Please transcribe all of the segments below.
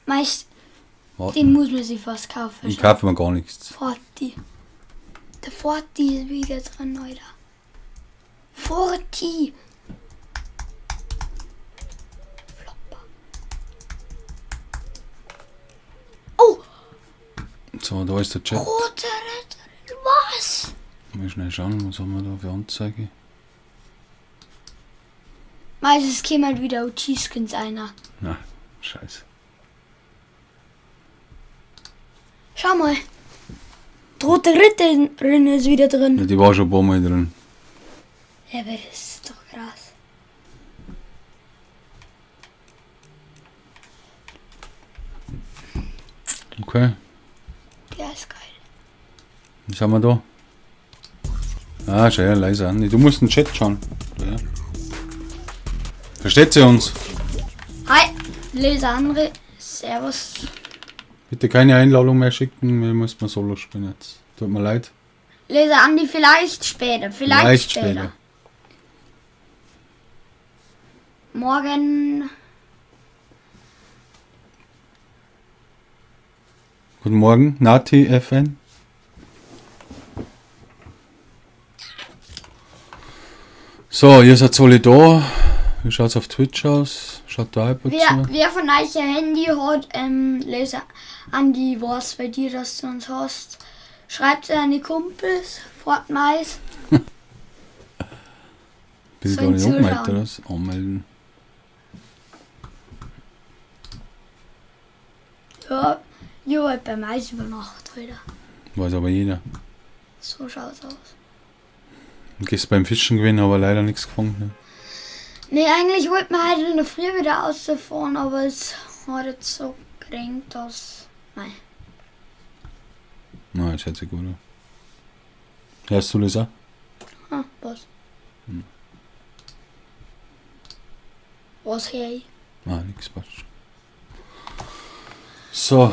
Meist, Warten. den muss man sich fast kaufen. Ich kaufe mir gar nichts. Forti. Der Forti ist wieder drin, Alter. Forti. Flopper. Oh, So, da ist der Chat. rote Retterin. Was? Mal schnell schauen, was haben wir da für Anzeige. Meistens käme wieder OG-Skins einer. Na, scheiße. Schau mal. Die rote Ritterin ist wieder drin. Ja, die war schon ein paar Mal drin. Ja, aber das ist doch krass. Okay, Der ist geil. was haben wir da? Ah, schau ja, leise an. Du musst den Chat schauen. Ja. Versteht sie uns? Hi, Lisa André. Servus. Bitte keine Einladung mehr schicken, wir müssen mal solo spielen jetzt. Tut mir leid. Lisa Andi, vielleicht später. Vielleicht, später. Morgen. Guten Morgen, Nati FN. So, ihr seid alle da. Wie schaut's auf Twitch aus? Schaut da jemand Wer, zu? wer von euch ein Handy hat, Lisa Andi, was bei dir, dass du uns hast, schreibt an die Kumpels, Fortnite. Bin ich Sollen gar nicht angemeldet, zuschauen. oder was? Anmelden. Ja, ich war halt bei Mais über Nacht, Alter. Weiß aber jeder. So schaut's aus. Und gestern beim Fischen gewesen, aber leider nichts gefangen. Ne? Nee, eigentlich wollten wir heute in der Früh wieder rausfahren, aber es hat jetzt so geregnet, dass. Nein. Nein, das hört sich gut an. Hörst du das auch? Ah, was? Was hey? Nein, nichts passt schon. So,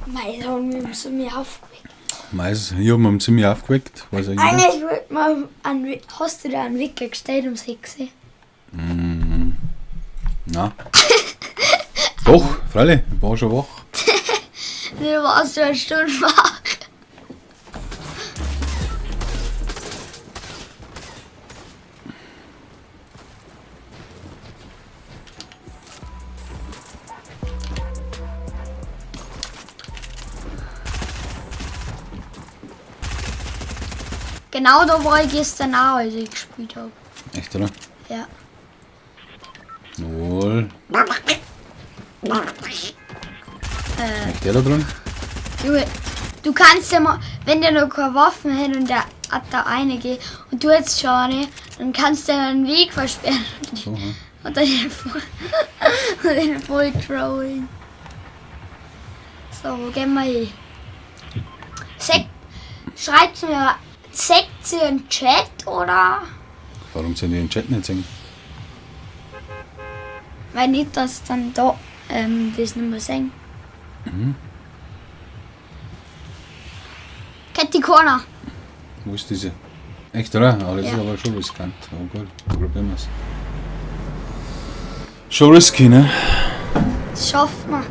Mei, da haben wir uns so mehr aufgeweckt. Mais, ich hab mich ziemlich aufgeweckt, weiß ja jeder. Eigentlich wollte man einen, hast du da einen Wecker gestellt um 6 Uhr? Nein. Doch, freilich, ich war schon wach. Du warst du eine Stunde wach. Genau da war ich gestern auch, als ich gespielt habe. Echt, oder? Ja. Null. Echt der da drin? Junge, du kannst ja mal, wenn der noch keine Waffen hat und der hat da eine geht und du jetzt schon eine, dann kannst du ja einen Weg versperren und, So, hm. und dann den voll, und den voll trollen. So, wo gehen wir hin? Schreibt mir, sagt ihr im Chat oder? Warum sollen die den Chat nicht sehen? Weil nicht, dass dann da das nicht mehr sehen. Mhm. Kennt die Corner. Wo ist diese? Echt, oder? Ah, das Ja. ist aber schon riskant. Aber gut, probieren wir's. Schon risky, ne? Das schafft man.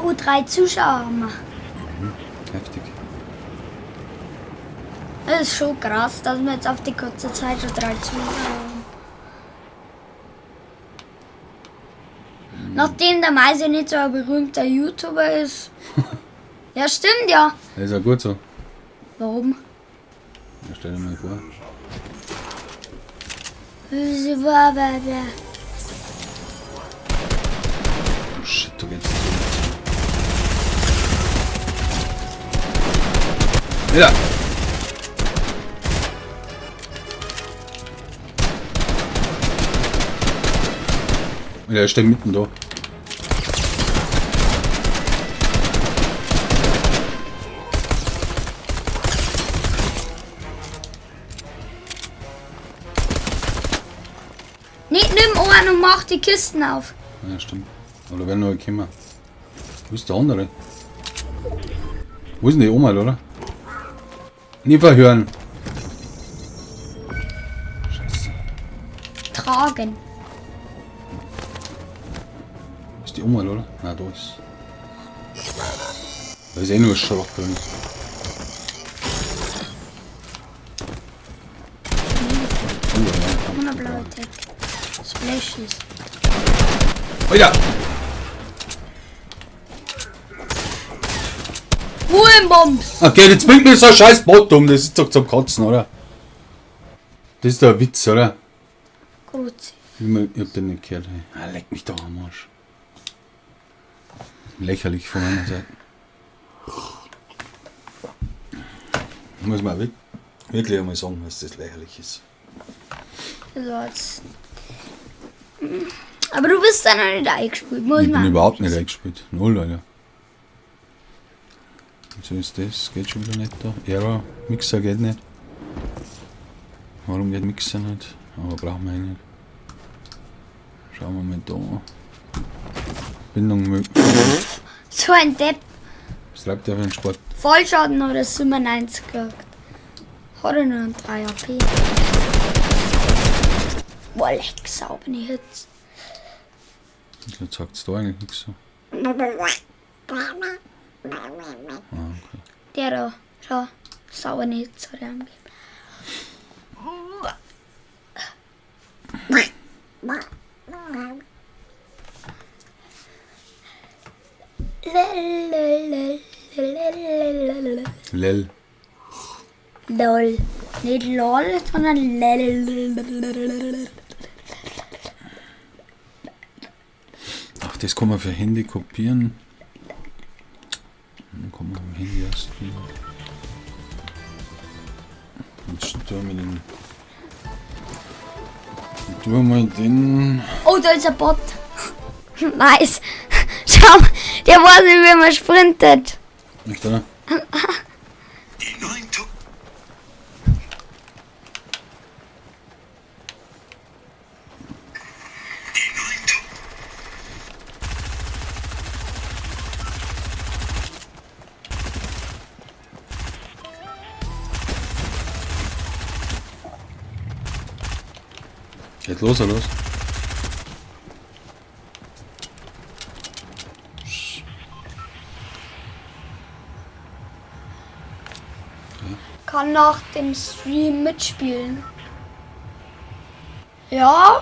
Oh, 3 Zuschauer haben wir. Heftig. Das ist schon krass, dass wir jetzt auf die kurze Zeit schon 3 Zuschauer haben. Nachdem der Meise nicht so ein berühmter YouTuber ist. Ja, stimmt ja. Das ist ja gut so. Warum? Ja, stell dir mal vor. Oh shit, da geht's zu. Ja! Ja, er steht mitten da. Nicht nimm Ohren und mach die Kisten auf. Ja, stimmt. Oder wenn noch gekommen. Wo ist der andere? Wo ist denn die Oma, oder? Nie verhören. Shotgun. Ist die Umwelt, oder? Nein, da ist. Da ist eh nur Schrott drin. Oh, ja, Ohne blaue Tag. Splashes. Alter! Ruhenbombs! Okay, jetzt bringt mir so ein scheiß Bot um, das ist doch zum Kotzen, oder? Das ist doch ein Witz, oder? Kruzi. Ich hab den nicht gehört. Ey. Ah, leck mich doch am Arsch. Lächerlich von meiner Seite. Muss man wirklich einmal sagen, dass das lächerlich ist. So, jetzt. Aber du bist da noch nicht eingespielt, muss Ich bin man. überhaupt nicht eingespielt. Null, Alter. So ist das. Geht schon wieder nicht da. Error. Mixer geht nicht. Warum geht Mixer nicht? Aber brauchen wir eh nicht. Schauen wir mal da. Bindung möglich. So ein Depp. Was treibt der für einen Sport? Vollschaden oder 97 gekriegt. Hat er nur ein 3 AP. Boah, leck, sauber nicht jetzt. Jetzt sagt's da eigentlich nichts so. Ah, okay. Der da, schau, sauber nicht hat er angegeben. Lel. LOL. Nicht LOL, sondern LOL. Ach, das kann man für Handy kopieren. Dann kann man am Handy erst. Jetzt tun wir den. Tun wir mal den. Oh, da ist ein Bot. Nice. Schau, der weiß nicht, wie man sprintet. Nicht, oder? Die neuen To Die neuen To Geht los, oder was? Kann nach dem Stream mitspielen. Ja,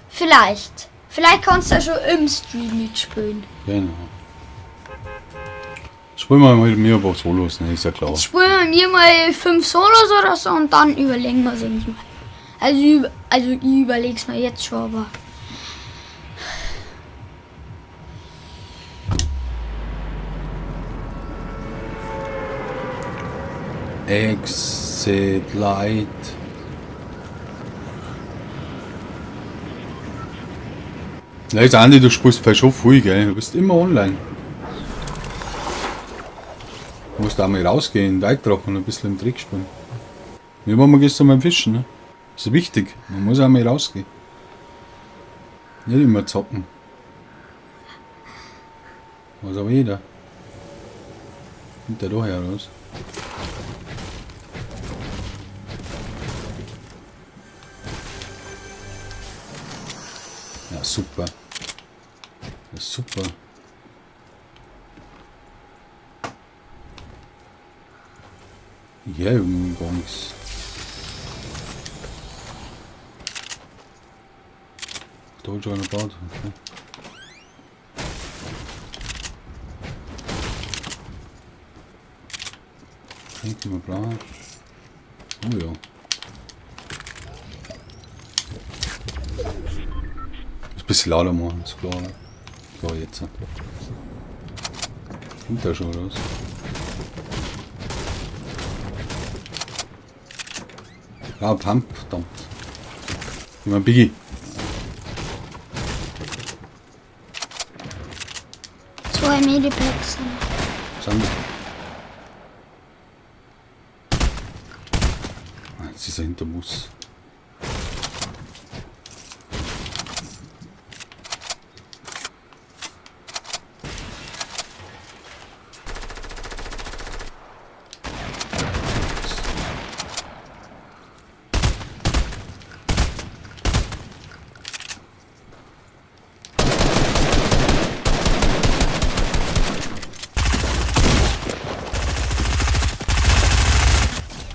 vielleicht. Vielleicht kannst du ja schon im Stream mitspielen. Genau. Spielen wir mal mir ein paar Solos, ne? Ist ja klar. Spielen wir mal 5 Solos oder so und dann überlegen wir es uns mal. Also ich überleg's mir jetzt schon, aber. Exit Light. Ja, jetzt Andi, du spielst vielleicht schon viel, gell? Du bist immer online. Du musst auch mal rausgehen, Deichdrach und ein bisschen im Dreck spielen. Wir waren mal gestern beim Fischen, ne? Das ist wichtig, man muss auch mal rausgehen. Nicht immer zocken. Was aber jeder. Kommt der da her raus? Ja, super. Ja, super. Ja, irgendwie gar nichts. Da hat schon einer gebaut. Okay. Trinken wir blau. Oh ja. Ist ein bisschen lauter machen, ist klar. Oder? Klar, jetzt. Kommt da schon raus. Ja, Pump, verdammt. Ich mein Biggie. 2 Medipacks. Sand. Ah, jetzt ist er hinter Bus.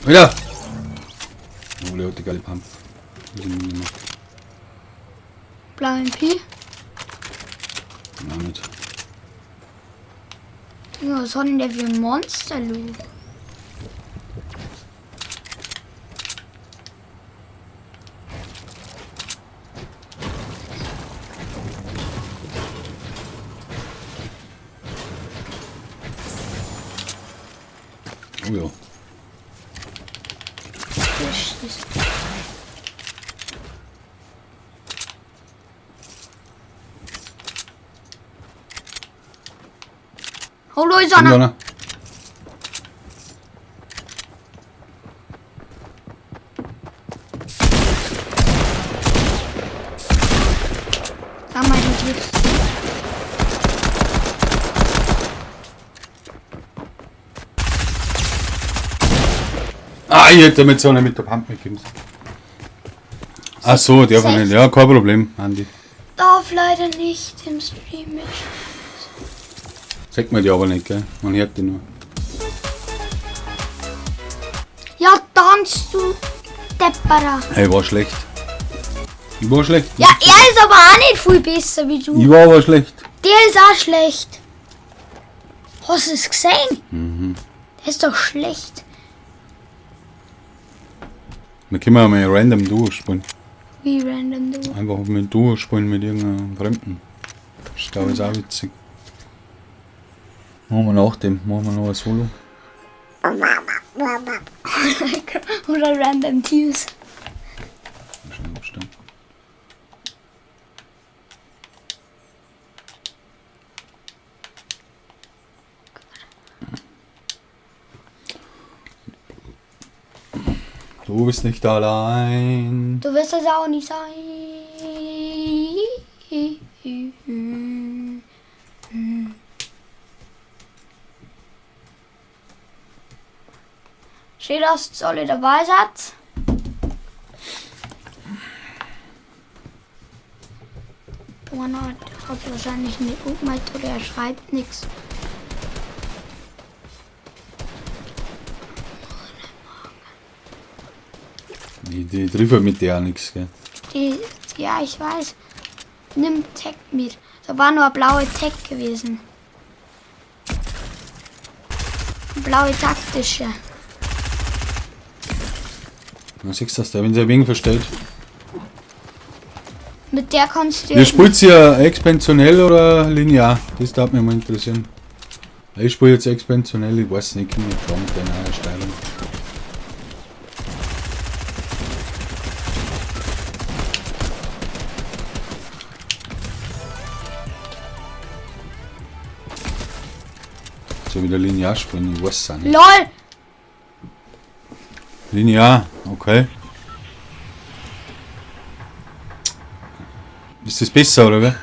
Alter! Oh, der hat die geile Pump. Muss ich nicht mehr. Blau MP. Nein, nicht. Junge, was hat denn der für ein Monster, Lu? Oh ja. Das ist Oh, da ist Kommt einer. einer. Da mal du triffst. Ah, ich hätte mit so einer mit der Pump mitgegeben. Ach so, der von nicht. Ja, kein Problem, Andi. Darf leider nicht im Stream mit. Sagt man die aber nicht, gell? Man hört die nur. Ja, tanzt du Depperer. Hey, war schlecht. Ich war schlecht. Ja, er ist aber auch nicht viel besser wie du. Ich war aber schlecht. Der ist auch schlecht. Hast du es gesehen? Mhm. Der ist doch schlecht. Wir können ja mal random Duo spielen. Wie random du. Einfach mit Duo spielen mit irgendeinem Fremden. Das glaube ich ist auch witzig. Machen wir nach dem, machen wir noch ein Solo. Oder random Teams. Schnell abstellen. Du bist nicht allein. Du wirst es auch nicht sein. Schön, dass ihr alle dabei seid. Einer hat wahrscheinlich nicht angemeldet oder er schreibt nichts. Die trifft halt mit der auch nichts, gell? Die, ja, ich weiß. Nimm Tag mit. Da war nur eine blaue Tag gewesen. Blaue taktische. Na, siehst du das, der, wenn sie ein wenig verstellt. Mit der kannst du. Ihr spielt ja expansionell oder linear? Das darf mich mal interessieren. Ich spiele jetzt expansionell, ich weiß nicht, ich komme nicht klar mit der neuen Steuerung. So wieder linear spielen, ich weiß es auch nicht. LOL! Linear, okay. Ist das besser, oder wie?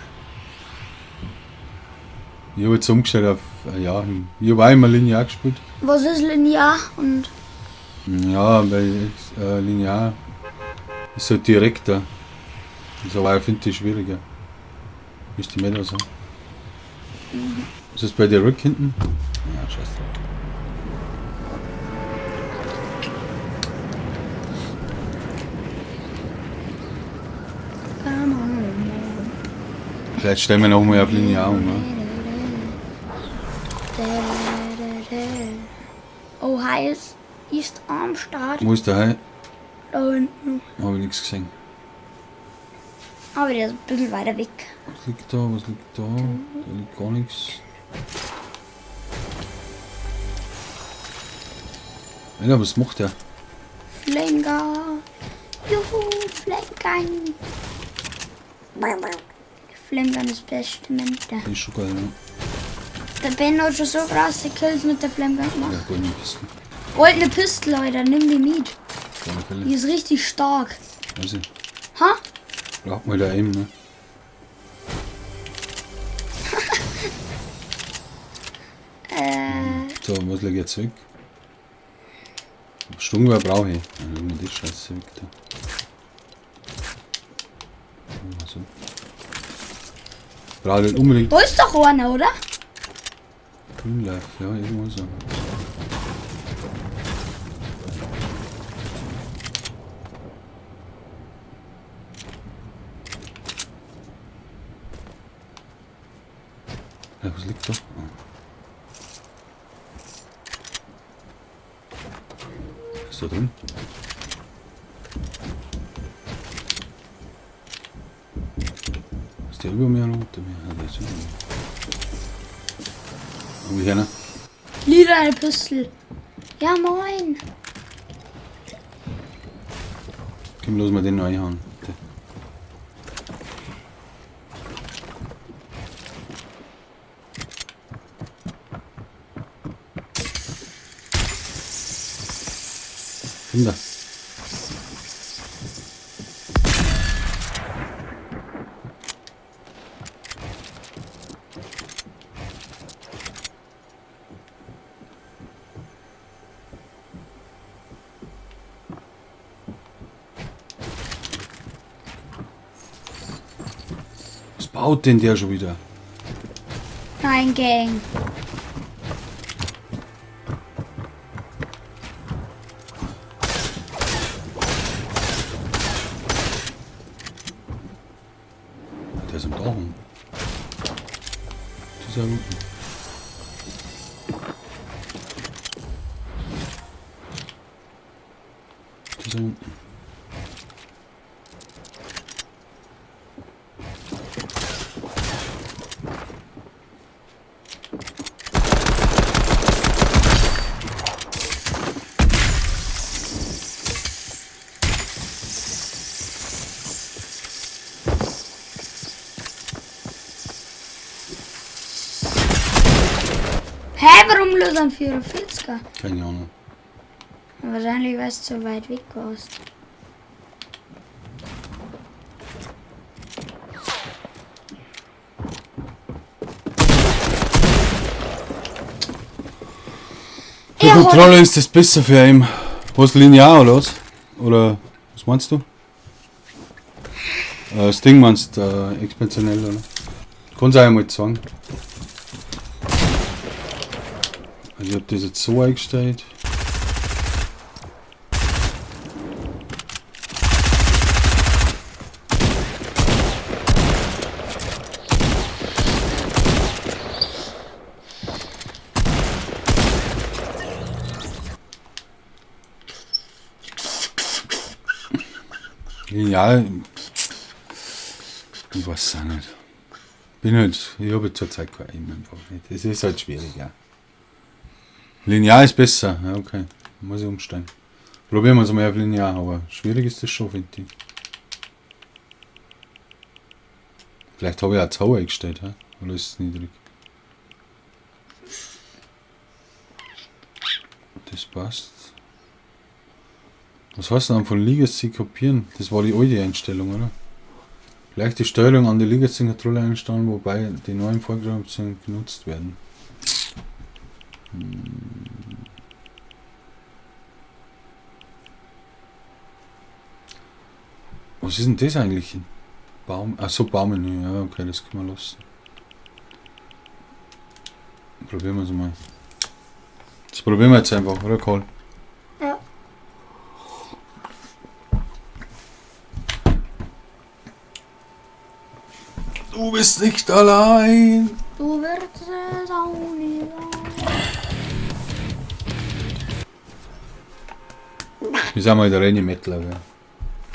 Ich habe jetzt umgestellt auf, ja, ich habe auch immer linear gespielt. Was ist linear? Und Ja, weil linear ist halt direkter. Ist aber auch, finde ich, schwieriger. Müsste ich mehr sagen. Ist das bei dir rück hinten? Ja, scheiß drauf. Vielleicht stellen wir noch mal auf linear um. Ne? Oh, hi ist am Start. Wo ist der Hai? Da hinten. Habe ich nichts gesehen. Aber der ist ein bisschen weiter weg. Was liegt da? Was liegt da? Da liegt gar nichts. Alter, was macht der? Flame Gun. Juhu, Flame Gun. Flame Gun ist beste Mente. Das ist schon geil, ne? Der Ben hat schon so krasse Kills mit der Flame Gun gemacht. Ja, goldene Pistole. Goldene Pistole, Alter, nimm die mit. Auf alle Fälle. Die ist richtig stark. Weiß ich. Ha? Braucht man da eben, ne? So, was leg ich jetzt weg? Sturmgewehr brauche ich. Dann legen wir die Scheiße weg da. So. Brauche ich nicht unbedingt Da ist doch einer, oder? Greenlife, ja, irgendwo so. Ja, was liegt da? Ah. Was ist da drin? Ist der über mir oder unter mir? Ah, der ist über mir. Hab ich einer? Lila eine Pistole. Ja, moin. Komm, lass mal den noch einhauen. Bitte. Komm da. Was baut denn der schon wieder? Nein, Gang. Der ist am Dach. Das ist ja unten. Das ist ja unten. Hä, warum bloß ein 44er? Keine Ahnung. Wahrscheinlich, weil es zu weit weg warst. Für Kontrolle ist das besser für ihn. Was, linear oder was? Oder was meinst du? Das Ding meinst du, expansionell oder? Kannst du auch einmal sagen. Also ich hab das jetzt so eingestellt. Linear. Ich weiß es auch nicht. Bin halt, ich habe zurzeit kein Aim einfach nicht. Es ist halt schwierig, ja. Linear ist besser, ja, okay. Muss ich umstellen. Probieren wir es mal auf linear, aber schwierig ist das schon, finde ich. Vielleicht habe ich auch zu hoch eingestellt, hä? Oder ist es niedrig? Das passt. Was heißt denn von Legacy kopieren? Das war die alte Einstellung, oder? Vielleicht die Steuerung an die Legacy Controller einstellen, wobei die neuen Vorgaben genutzt werden. Was ist denn das eigentlich? Baum. Achso, Baummenü. Ja, okay, das können wir lassen. Probieren wir es mal. Das probieren wir jetzt einfach, oder Karl? Ja. Du bist nicht allein. Du wirst es auch nie sein. Wir sind mal der reine Mettler, gell?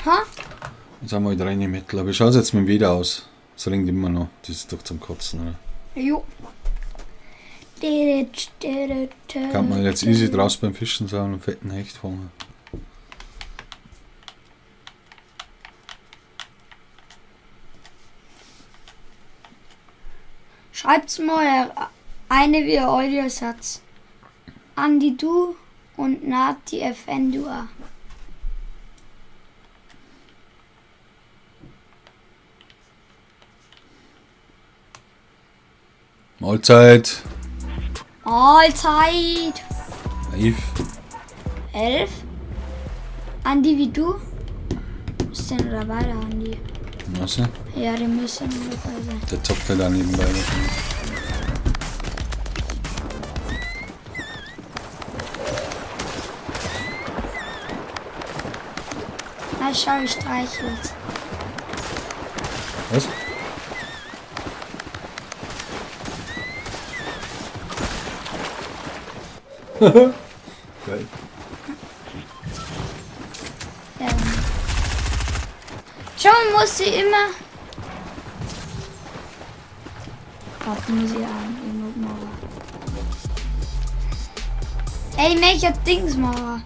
Ha? Jetzt haben wir halt reine Mettler. Wie schaut es jetzt mit dem Wetter aus? Es regnet immer noch. Das ist doch zum Kotzen, oder? Jo. Kann man jetzt easy draußen beim Fischen sein und einen fetten Hecht fangen. Schreibt's mal eine wie euer Satz. Andi du und Nati FN du a. Mahlzeit. Mahlzeit. 11. 11. Andi wie du? Ist denn dabei, der Andi? Was? Ja, der müsste noch dabei sein. Der zockt halt auch nebenbei wahrscheinlich. Na schau, ich streichelt. Was? Geil. Schon muss sie immer. Warte, muss ich auch irgendwo machen. Ey, ich möchte Dings machen.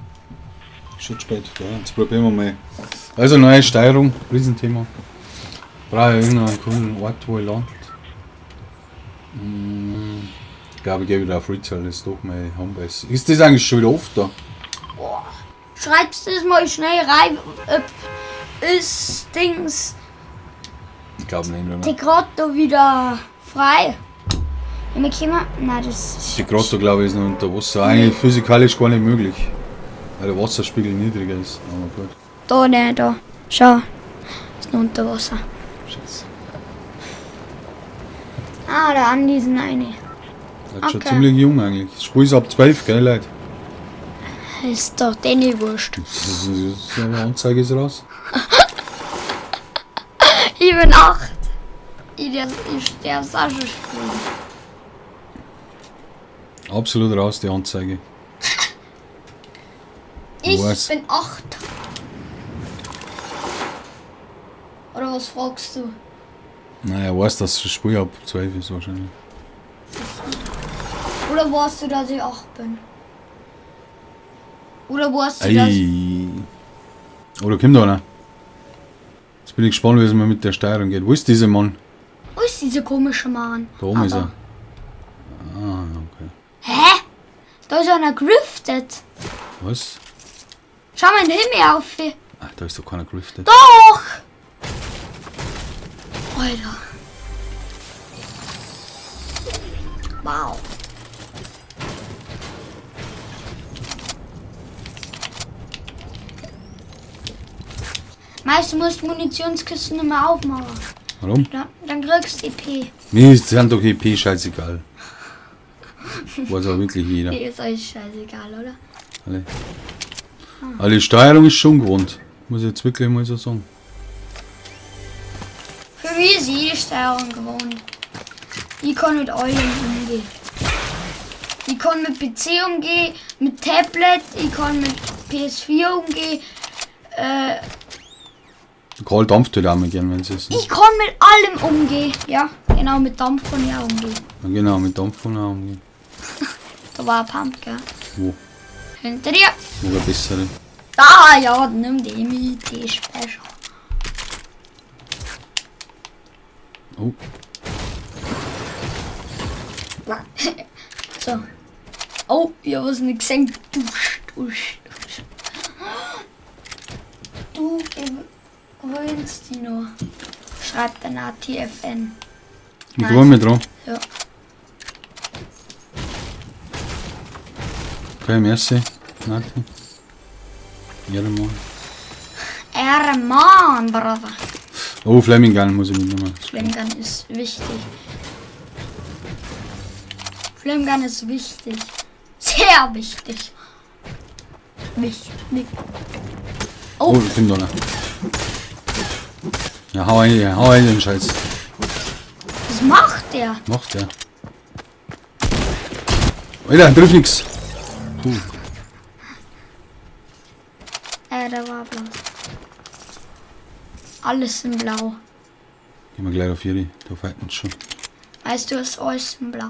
Schon spät, ja. Jetzt probieren wir mal. Also neue Steuerung, Riesenthema. Brauche ich irgendeinen coolen Ort, wo ich lande. Ich glaube, ich gehe wieder auf Rizal, das ist doch meine Homebase. Ist das eigentlich schon wieder oft da? Boah. Schreibst du das mal schnell rein, ob ist Dings Ich glaube nicht, oder? die Grotto wieder frei? Ja, wir kommen. Nein, das ist. Die Grotto, glaube ich, ist noch unter Wasser. Eigentlich physikalisch gar nicht möglich. Weil der Wasserspiegel niedriger ist. Aber gut. Da, ne, da. Schau. Ist noch unter Wasser. Scheiße. Ah, da an diesen eine. Das ist schon Okay. ziemlich jung eigentlich. Das Spiel ist ab 12, gell, Leute? Ist doch denen wurscht. Das ist, die Anzeige ist raus. Ich bin 8. Ich darf auch schon spielen. Absolut raus, die Anzeige. Ich Was? bin 8. Oder was fragst du? Naja, weiß, dass das Spiel ab 12 ist wahrscheinlich. Oder weißt du, dass ich 8 bin? Oder weißt du, dass... Ey. Oder kommt da einer? Jetzt bin ich gespannt, wie es mir mit der Steuerung geht. Wo ist dieser Mann? Wo ist dieser komische Mann? Da oben ist Aber- er. Ah, okay. Hä? Da ist einer griftet. Was? Schau mal in den Himmel auf. Ach, da ist doch keiner griftet. Doch! Alter. Wow. Meist du musst Munitionskisten immer aufmachen. Warum? Dann kriegst du EP. Mir ist sind doch EP scheißegal. Weiß auch wirklich jeder. Die ist euch scheißegal, oder? Alle. Aber die Steuerung ist schon gewohnt. Muss ich jetzt wirklich mal so sagen. Für mich ist jede Steuerung gewohnt. Ich kann mit allem umgehen. Ich kann mit PC umgehen, mit Tablet, ich kann mit PS4 umgehen. Karl dampft halt auch mal gern, wenn es ist. Ne? Ich kann mit allem umgehen. Ja, genau, mit Dampf kann ich auch umgehen. Ja, genau, mit Dampf kann ich auch umgehen. Da war ein Pump, gell? Wo? Hinter dir. Wo eine bessere. Da, ja, nimm die mit, die ist besser. Oh, So. Oh, ich hab was nicht gesehen. Du, du, du. Du gewöhnst dich noch. Schreibt dann ATFN. ich gewöhne mich dran. Ja. Okay, merci. Nati. Ehrenmann. Ehrenmann, Brother. Oh, Flaming Gun muss ich mitnehmen. Flame Gun ist wichtig. Flame Gun ist wichtig. Sehr wichtig. Wichtig. Oh, Oh, ich bin da. Ja, hau ein den Scheiß. was macht der? Macht der. Alter, trifft nix. Puh. Da war blau. Alles in blau. Gehen wir gleich auf ihre. Da fighten sie schon. Weißt du, es ist alles in blau.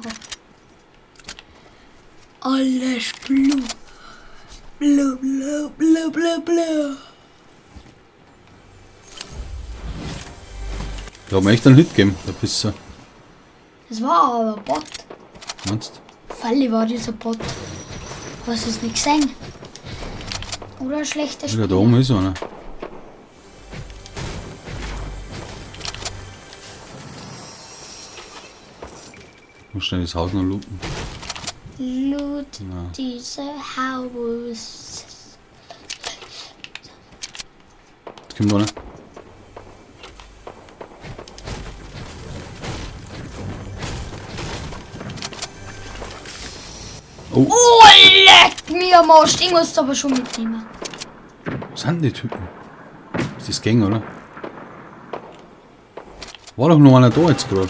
Alles blau. Blau, blau, blau, blau, blau. Da hat mir echt einen Hit gegeben, der Pisser. Das war aber ein Bot. Meinst Falli war dieser Bot. Hast du es nicht gesehen? Oder ein schlechter du? Spieler. Ja, da oben ist einer. Muss schnell das Haus noch looten. Loot Ja. diese Haus. Jetzt kommt einer. Oh, Oh, leck mir am Arsch. Den musst du aber schon mitnehmen. was sind die Typen? Ist das Gang, oder? War doch noch einer da jetzt gerade.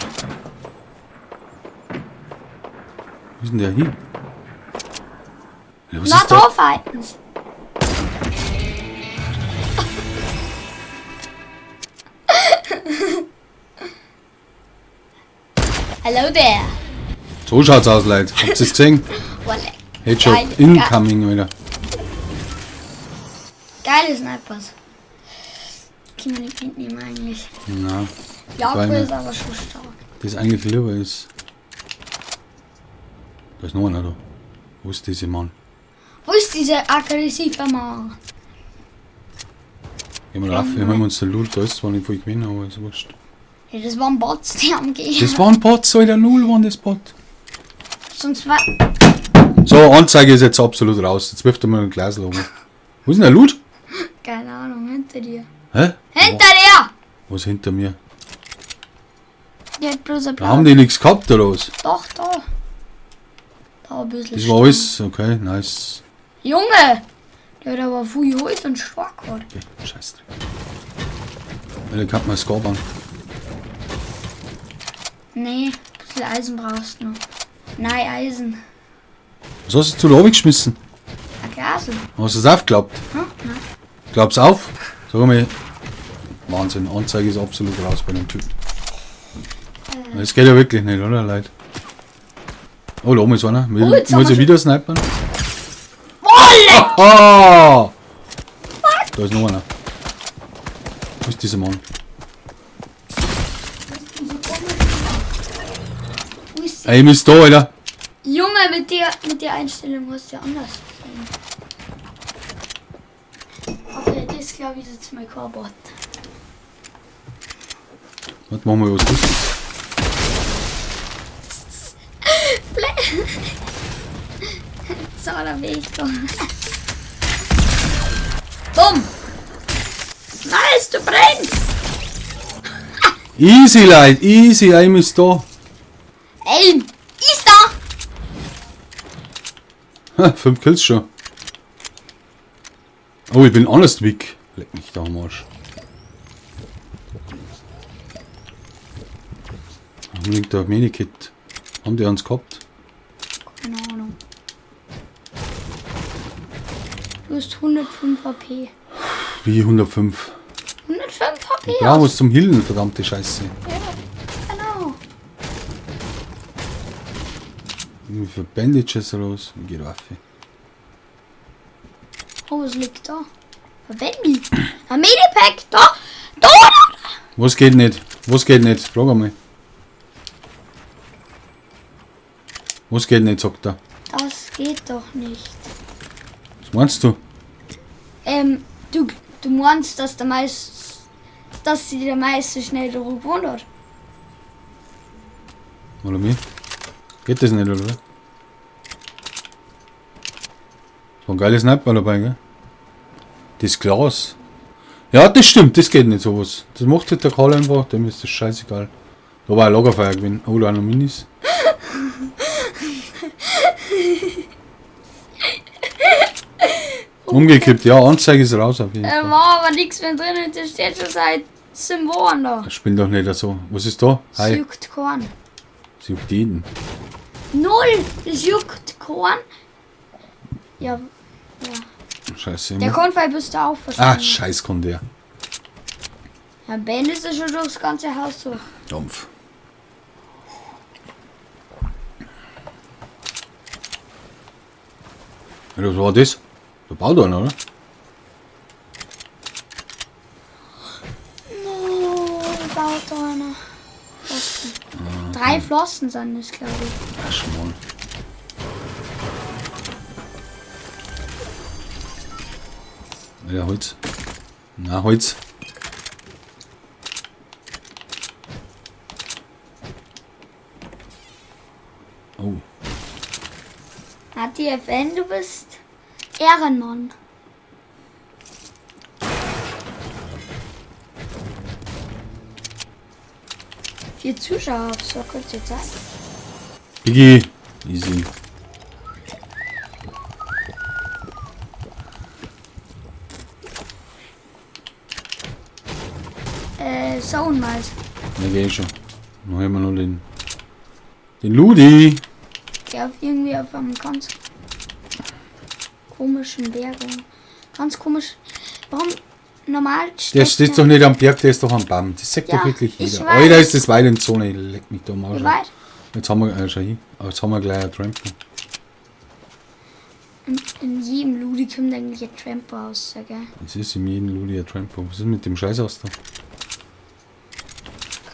Wo ist denn der hin? Was Na, ist da? da fighten's. Hello there. So schaut's aus, Leute. Habt ihr's gesehen? Oh, leck. Headshot Geil, incoming, Alter. Geile Snipers. Können wir nicht mitnehmen eigentlich. Na, Jaguar Wobei, ist aber schon stark. das eigentlich lieber ist. Da ist noch einer da. Wo ist dieser Mann? Wo ist dieser aggressive Mann? Gehen wir rauf, wir haben uns den Loot, da ist zwar nicht viel gewinnen, aber ist wurscht. Ja, das waren Bots, die haben gegeben. Das waren Bots, Alter, null waren das Bot. Sonst war. So, Anzeige ist jetzt absolut raus. Jetzt wirft er mal ein Glas oben. Wo ist denn der Loot? Keine Ahnung, hinter dir. Hä? Hinter dir! Was hinter mir? Die hat bloß ein Da haben die nichts gehabt oder was? Doch, da. Da ein bisschen. Das war alles. Okay, nice. Junge! Der hat aber viel Holz und stark gehabt. Okay, Scheißdreck. Ja, da kann man Score bauen. Nee, ein bisschen Eisen brauchst du noch. Nein, Eisen. Was hast du da geschmissen? Ein Glasl. Hast du es aufgeklappt? Hm? Nein. Klapp's auf? Sag mal. Wahnsinn, Anzeige ist absolut raus bei dem Typen. Das geht ja wirklich nicht, oder Leute? Oh, da oben ist einer. Will, Oh, jetzt haben muss wir ich wieder snipern? Oh, leck! Ah! Da ist noch einer. Wo ist dieser Mann? Wo ist die? Ey, ist da, Alter. Junge, mit der Einstellung muss ja anders sein. Okay, das glaube ich ist jetzt mein Carbot. Warte, machen wir was Lustiges. So, da bin ich doch. Bumm! Nice, du brennst! Easy, Leute, easy, Aim ist da. Aim! Ist da! Ha, 5 Kills schon. Oh, ich bin honest weak. Leck mich da am Arsch. Unbedingt der Medikit. Haben die uns gehabt? Keine Ahnung. Du hast 105 HP. Wie 105. 105 HP? Ja, was zum Healen, verdammte Scheiße. Ja, genau. Wie viele Bandages raus? Geht auf. Oh, was liegt da? Ein Bandy. Ein Medipack. Da! Da! Da! Was geht nicht? Was geht nicht? Frag einmal. Was geht nicht, sagt er. Das geht doch nicht. Was meinst du? Du meinst, dass der Meist, dass sie der Meister schnell darüber gewohnt hat? Oder wie? Geht das nicht, oder? Das war ein geiles Sniper dabei, gell? Das Glas. Ja, das stimmt, das geht nicht sowas. Das macht halt der Karl einfach, dem ist das scheißegal. Da war ein Lagerfeuer gewesen. Oh, da auch noch Minis. Umgekippt, ja, Anzeige ist raus auf jeden Fall. War aber nichts mehr drin und das steht schon seit 7 Wochen da. Spiel doch nicht so. Was ist da? Es Hi. juckt keinen. Sie juckt jeden. Null! Es juckt keinen. Ja, Scheiße. der Konfei bist du auch Ah, verstanden. scheiß kommt der. Ja, Ben ist ja schon durchs ganze Haus durch. Dampf. Ja, was war das? Der baut einer, oder? No, baut da einer. Flossen. 3 Flossen sind es, glaube ich. Ach, Schmarrn. Ja, Holz. Na, Holz. Oh, ATFN, du bist Ehrenmann. Vier Zuschauer auf so kurze Zeit. Biggie. Easy. Zone Mais. Na, geh ich schon. Dann haben wir noch den. Den Ludi. Der auf irgendwie auf einem ganz. komischen Berg. Ganz komisch. Warum normal Der steht doch nicht am Berg, der ist doch am Baum. Das sagt Ja, doch wirklich ich jeder. weiß. Alter, ist das weit in Zone. Leck mich da mal. Wie weit? Jetzt haben wir, schau hin. Aber jetzt haben wir gleich ein Trampo. In jedem Ludi kommt eigentlich ein Trampo raus, gell? Es ist in jedem Ludi ein Trampo. Was ist mit dem Scheiß aus da?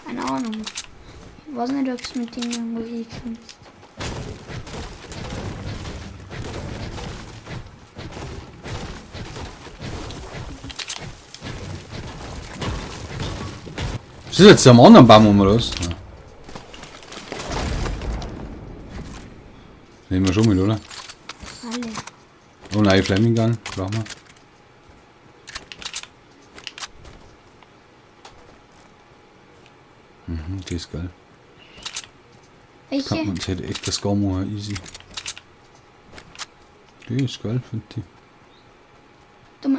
Keine Ahnung. Ich weiß nicht, ob es mit dem irgendwo hinkommt. Das ist jetzt am anderen Baum um oder was? Ja. Nehmen wir schon mit, oder? Alle. Oh nein, Flaming Gun brauchen wir. Mhm, die ist geil. Welche? Kann man hätte echt das gar machen, easy. Die ist geil, finde ich. Da,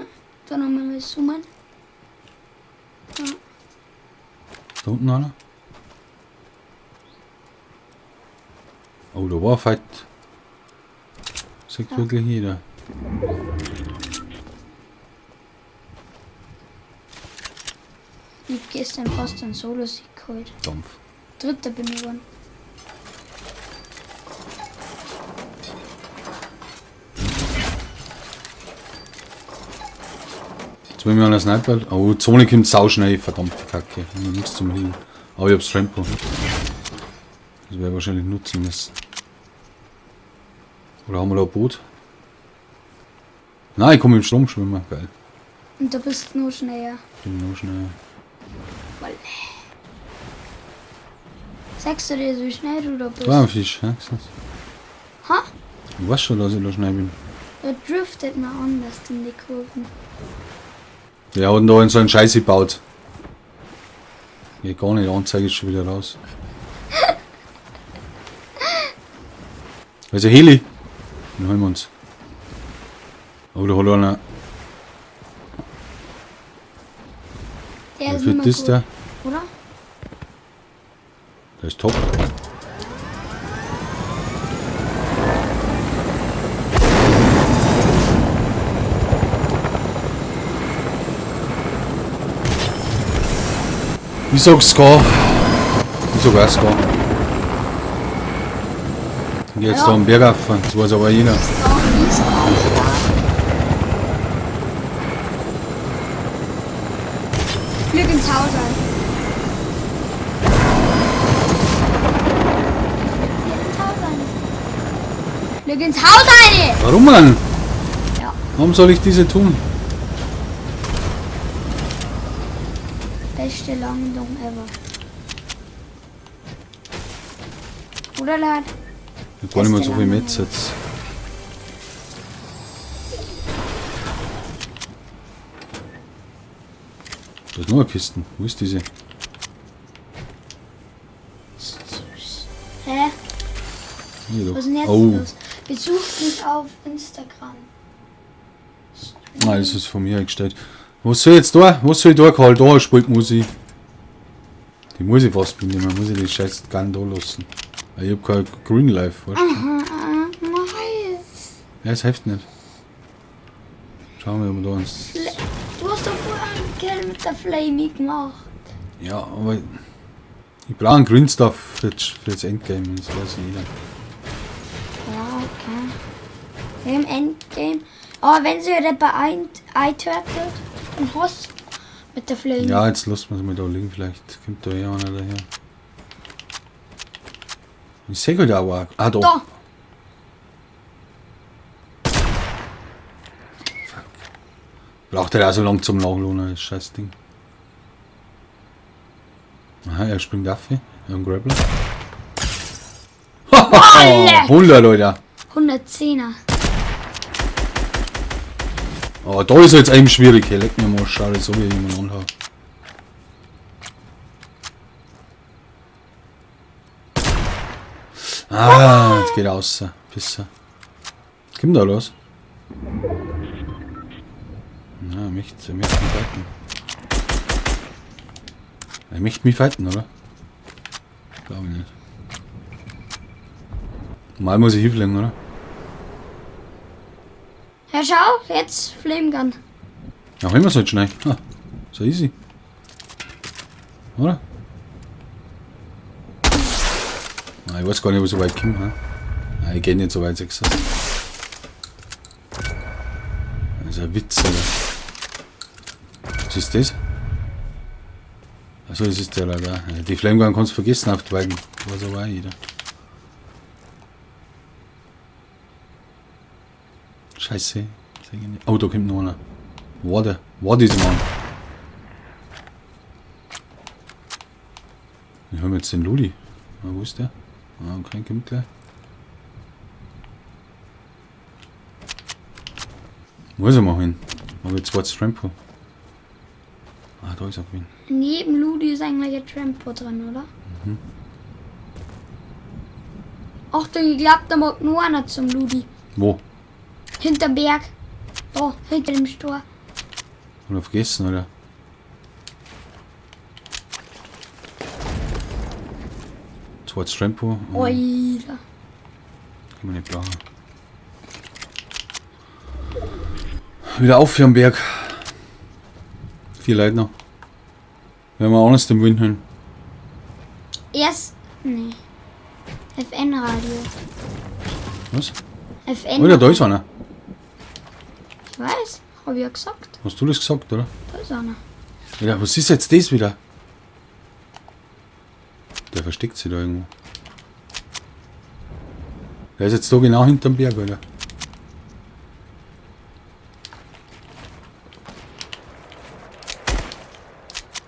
da nochmal zoomen. Da unten einer. Oh, da war ein Fight. Sagt Ja. wirklich jeder. Ich hab gestern fast einen Solo-Sieg geholt. Dampf. Dritter bin ich geworden. Jetzt wollen wir an der Sniper. Oh, die Zone kommt sauschnell, verdammte Kacke. Ich hab nichts zum Liegen. Aber ich hab's Trampo. Das werde ich wahrscheinlich nutzen müssen. Oder haben wir da ein Boot? Nein, ich komme im Strom schwimmen. Geil. Und da bist du noch schneller. Bin noch schneller. Voll. Sagst du dir, wie schnell du da bist? Da war ein Fisch, hä? Ist das? Ha? Ich weiß schon, dass ich da schnell bin. Da driftet man anders in die Kurven. Der hat da in so einen Scheiß gebaut. Geht gar nicht, Anzeige ist schon wieder raus. Also Heli. Den holen wir uns. Oh, da hat einer. Der ist Wie nicht viel mehr ist gut, der? oder? Der ist top. Ich sag Ska. Ich sag auch Ska. Ich geh jetzt Ja. da am Berg rauf, das weiß aber jeder. Ist auch ist auch stark. Flüg ins Haus ein. Flüg ins Haus ein. Flüg ins Haus ein! Warum, Mann? Ja. Warum soll ich diese tun? Beste Landung ever. Oder Leute? Ich hab gar nicht mehr so Beste viel Landung Metz jetzt. Da ist noch eine Kiste. Wo ist diese? Hä? Hier doch. Was ist denn jetzt oh. los? Besucht mich auf Instagram. Nein, das ist von mir eingestellt. Was soll ich jetzt da? Was soll ich da, Karl? Da spielt Musik. Die muss ich fast mitnehmen. Muss ich die scheiß Gun da lassen. Weil ich hab kein Green Life, weißt du? Aha, nice. Ja, es hilft nicht. Schauen wir, ob wir da uns. Du hast doch vorher einen Kill mit der Flamey gemacht. Ja, aber ich brauche einen Green Stuff für das Endgame, das weiß jeder. Ja, okay. Im Endgame. Aber wenn sie jemand einturtelt, dann hast du mit der Flamey. Ja, jetzt lassen wir es mal da liegen, vielleicht kommt da eh einer daher. Ich sehe halt auch. Ah, da. Da. Fuck. Braucht er auch so lange zum Nachlohnen, das scheiß Ding. Aha, er springt auf. Ein Grappler. 100, Alter. 110er. Oh, da ist jetzt eben schwierig. Hey, leck mir mal, schau, so wie ich jemand anhaue. Ah, jetzt geht er raus. Pisser. Kommt da los? Na, er möchte mich fighten. Er möchte mich fighten, oder? Glaube ich nicht. Mal muss ich hinfliegen, oder? Hä? Ja, schau, jetzt Flame Gun. Ja, holen wir's halt schnell. Ha, so easy. Oder? Nein, ich weiß gar nicht, ob ich so weit komme. Hm? Nein, ich geh nicht so weit, sagst du. Das ist ein Witz, Alter. Was ist das? Achso, das ist der da. Die Flame Gun kannst du vergessen auf die Wagen. Weiß aber auch jeder. Scheiße. Seh ich nicht. Oh, da kommt noch einer. Wo der? Wo dieser Mann? Ich hol mir jetzt den Ludi. Ah, wo ist der? Ah, okay, kommt gleich. Wo ist er mal hin? Aber jetzt war Trampo. Ah, da ist er gewesen. Neben Ludi ist eigentlich ein Trampo drin, oder? Mhm. Achtung, ich glaub, da mag nur einer zum Ludi. Wo? Hinterm Berg. Da, hinter dem Stor. Hat er vergessen, oder? Zweites Trampo. Oh, Oida. Kann man nicht brauchen. Wieder auf hier am Berg. 4 Leute noch. Wenn wir anders den Wind hören. Erst. Nee. FN-Radio. Was? FN. Oder da ist einer. Ich weiß, hab ich ja gesagt. Hast du das gesagt, oder? Da ist einer. Ja, was ist jetzt das wieder? Der versteckt sich da irgendwo. Der ist jetzt da genau hinterm Berg, oder?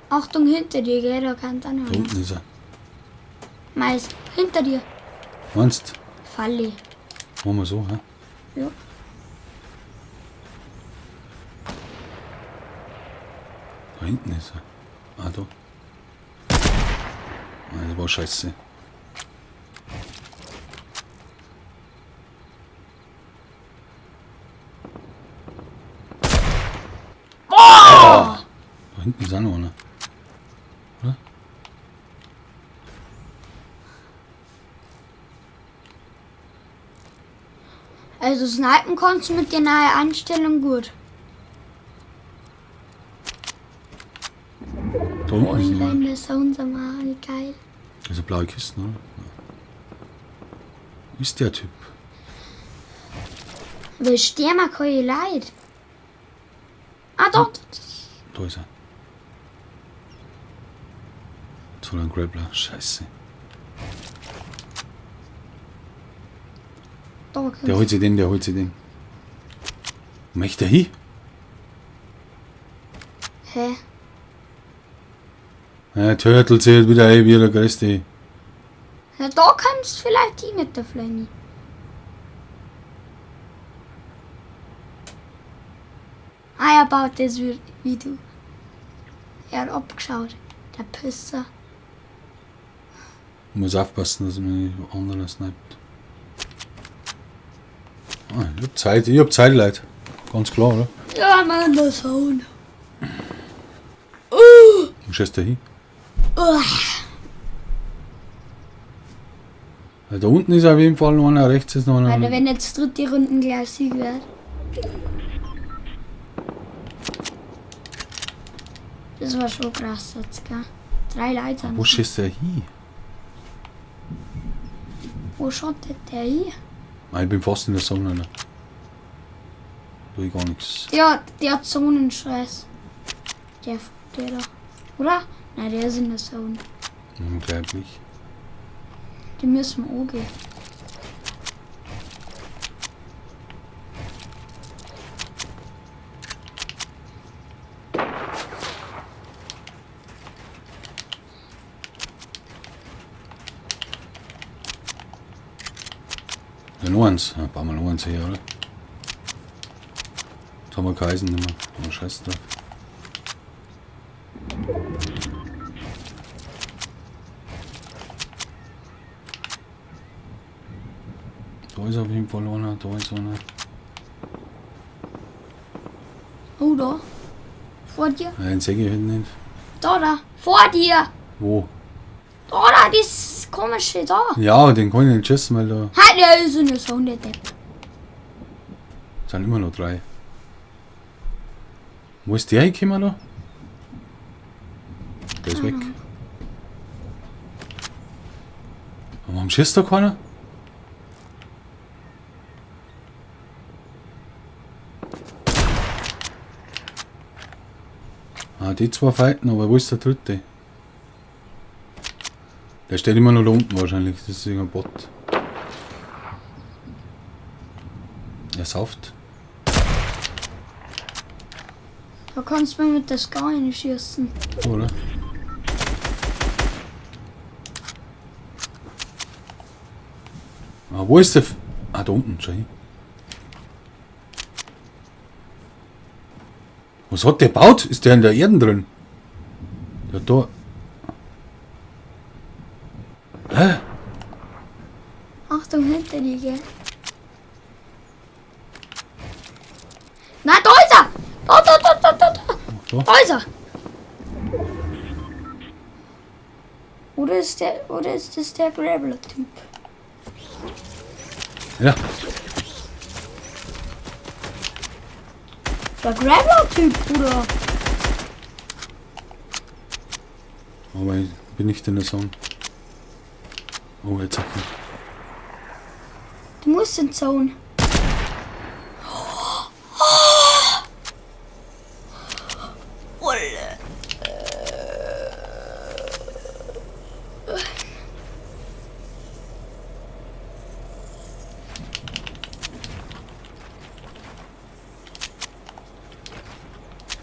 Achtung, hinter dir, gell? Da kann dann Da einer. unten ist er. Mais, hinter dir. Meinst Falle. du? Machen wir so, hä? Ja. Da hinten ist er. Ah, da. Ah, das war scheiße. Oh! Da hinten ist auch noch einer. Oder? Also snipen kannst du mit der neuen Einstellung gut. Da unten ist noch Alter, einer. in der Zone sind wir auch nicht geil. Das ist eine blaue Kiste, oder? Ja. Wo ist der Typ? Aber ich stehe mal keine Leid. Ah, dort. Da ist er. Jetzt hat er einen Grappler. Scheiße. Da Der holt sich den, der holt sich den. Wo möchte er hin? Hä? Ja, Turtle zählt wieder ein, wie der größte. Ja, da kommst du vielleicht hin mit der Flammy. Ah, er baut das wie du. Er hat abgeschaut. Der Pisser. Ich muss aufpassen, dass man nicht anderer sniped. Ah, ich hab Zeit, ich hab Zeit, Leute. Ganz klar, oder? Ja, Mann, das Sohn. Wo schießt der hin? Uah. Ja, da unten ist auf jeden Fall noch einer, rechts ist noch einer. Alter, wenn jetzt dritte Runden gleich Sieg wird. Das war schon krass jetzt, gell? 3 Leute sind Wo schießt der hin? Wo schaut der hin? Nein, ich bin fast in der Zone, Alter. Tu ich gar nichts. Der hat Zonenstress. Der da. Oder? Nein, der ist in der Zone. Unglaublich. Die müssen wir auch gehen. Ja, noch eins. Ja, bauen wir noch eins her, oder? Jetzt haben wir kein Eisen mehr. Oh, Scheiß drauf. Da ist auf jeden Fall einer, da ist einer. Oh, da. Vor dir. Nein, den sehe ich halt nicht. Da, da. Vor dir. Wo? Da, da, das komische da. Ja, den kann ich nicht schießen, weil da. Halt, der ist in der Zone, der Depp. Sind immer noch drei. Wo ist der hingekommen noch? Der ist weg. Aber warum schießt da keiner? Ah, die zwei fighten, aber wo ist der dritte? Der steht immer noch da unten wahrscheinlich. Das ist irgendein Bot. Er sauft. Da kannst du mir mit der Scar schießen. Oder? Ah, wo ist der? F ah, da unten, schau hin. Was hat der gebaut? Ist der in der Erde drin? Ja, da. Hä? Achtung, hinter dir, gell? Na, da ist er! Da, da, da, da, da, da! Da. Da ist er! Oder ist das der Grabbler-Typ? Ja. Der Grabbler-Typ, Bruder! Aber ich bin nicht in der Zone. Oh, jetzt hat er. Du musst in Zone.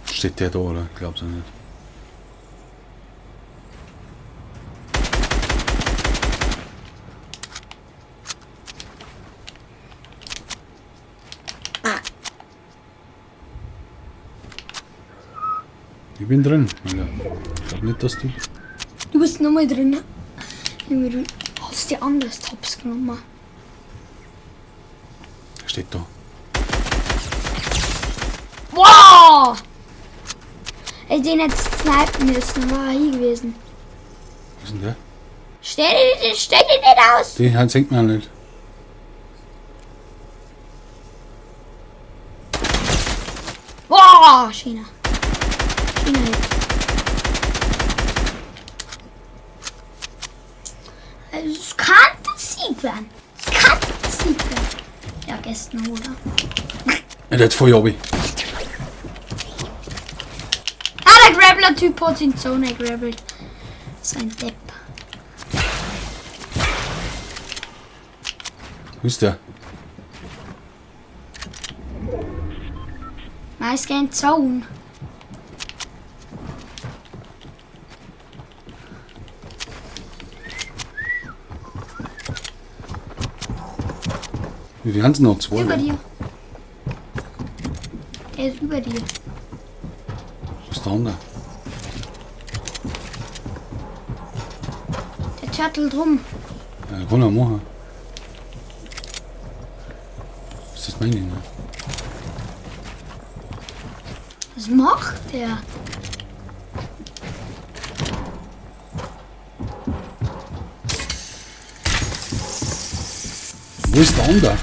Steht der da, oder? Ich glaub's auch nicht. Ich bin drin, Alter. Ich glaub nicht, dass du. Du bist nochmal drin. Junge, du hast die anders Tops genommen. Steht da. Wow! Ey, den hättest du snipen müssen, war hier gewesen. Wo ist denn der? Stell dich nicht aus! Den senkt man nicht. Wow, China. China. Also, es kann der Sieg werden. Es kann der Sieg werden. Ja, gestern, oder? Ja, der hat voll runter. Ah, der Grappler-Typ hat in Zone gegrabbelt. So ein Depp. Wo ist der? Nice game Zone. Wie viel haben sie noch? Zwei? Über oder? dir. Der ist über dir. Wo ist der andere? Der turtelt rum. Ja, kann er machen. Ist das meine, ne? Was macht der? Wo ist der andere?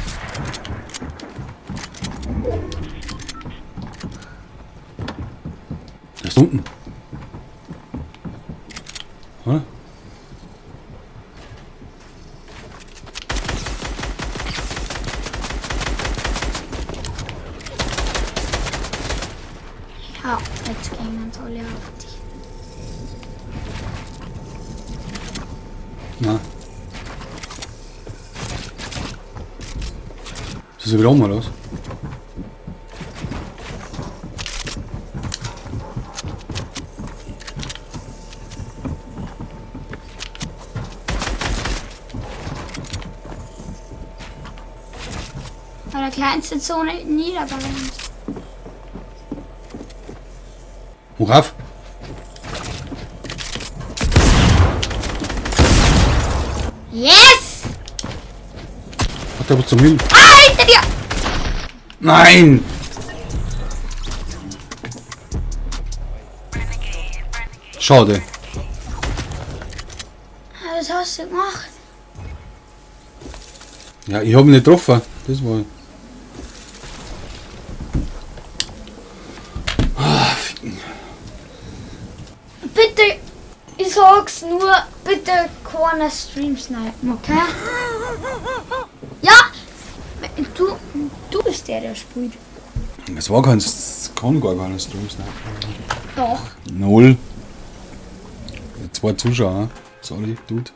Der ist unten. Oder? Ja, jetzt gehen uns alle auf dich. Nein. Ist das wieder um, oder was? Bei der kleinsten Zone nie dabei ist. Hoch auf! Yes! Hat der was zum Hin? Ah, hinter dir! Nein! Schade. Was hast du gemacht? Ja, ich hab ihn nicht getroffen. Das war. Bitte, ich sag's nur, bitte keiner Stream snipen, okay? Ja! Du bist der, der spielt. Es war kein, es kann gar keiner Stream snipen. Doch. Null. Zwei Zuschauer. Sorry, Dude.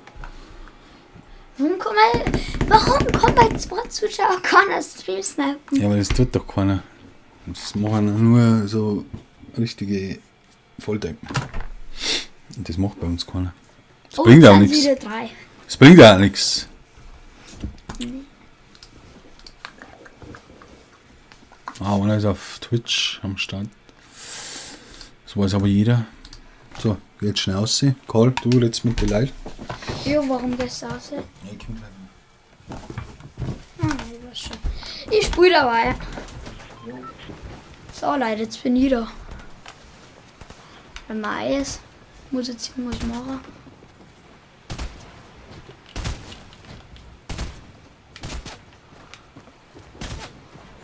Warum kommt bei zwei Zuschauern keiner Stream snipen? Ja, aber das tut doch keiner. Das machen nur so richtige Volldeppen. Und das macht bei uns keiner. Das bringt auch nichts. Wieder drei. Das bringt auch nichts. Ah, einer ist auf Twitch am Start. Das weiß aber jeder. So, jetzt schnell aussehen. Karl, du redest mit den Leuten. Ja, warum gehst du raus? Ja, ich komm gleich. Ah, ich weiß schon. Ich spiele dabei. So, Leute, jetzt bin ich da. Der Mais muss jetzt irgendwas machen.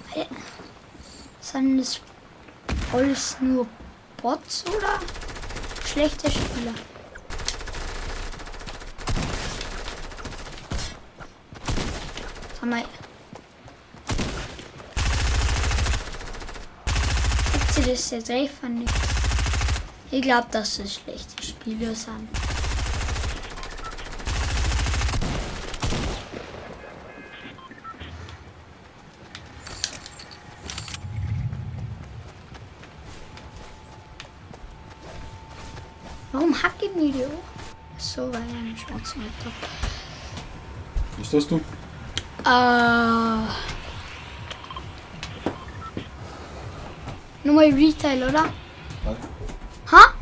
Hey, sind das alles nur Bots oder schlechte Spieler? Sag mal. Habt ihr das jetzt einfach nicht? Ich glaube, dass es schlechte Spieler sind. Warum hack ich mich die auch? So, weil ich einen schwarzen Hut hab. Was tust du? Nochmal Retail, oder? Was? Ha?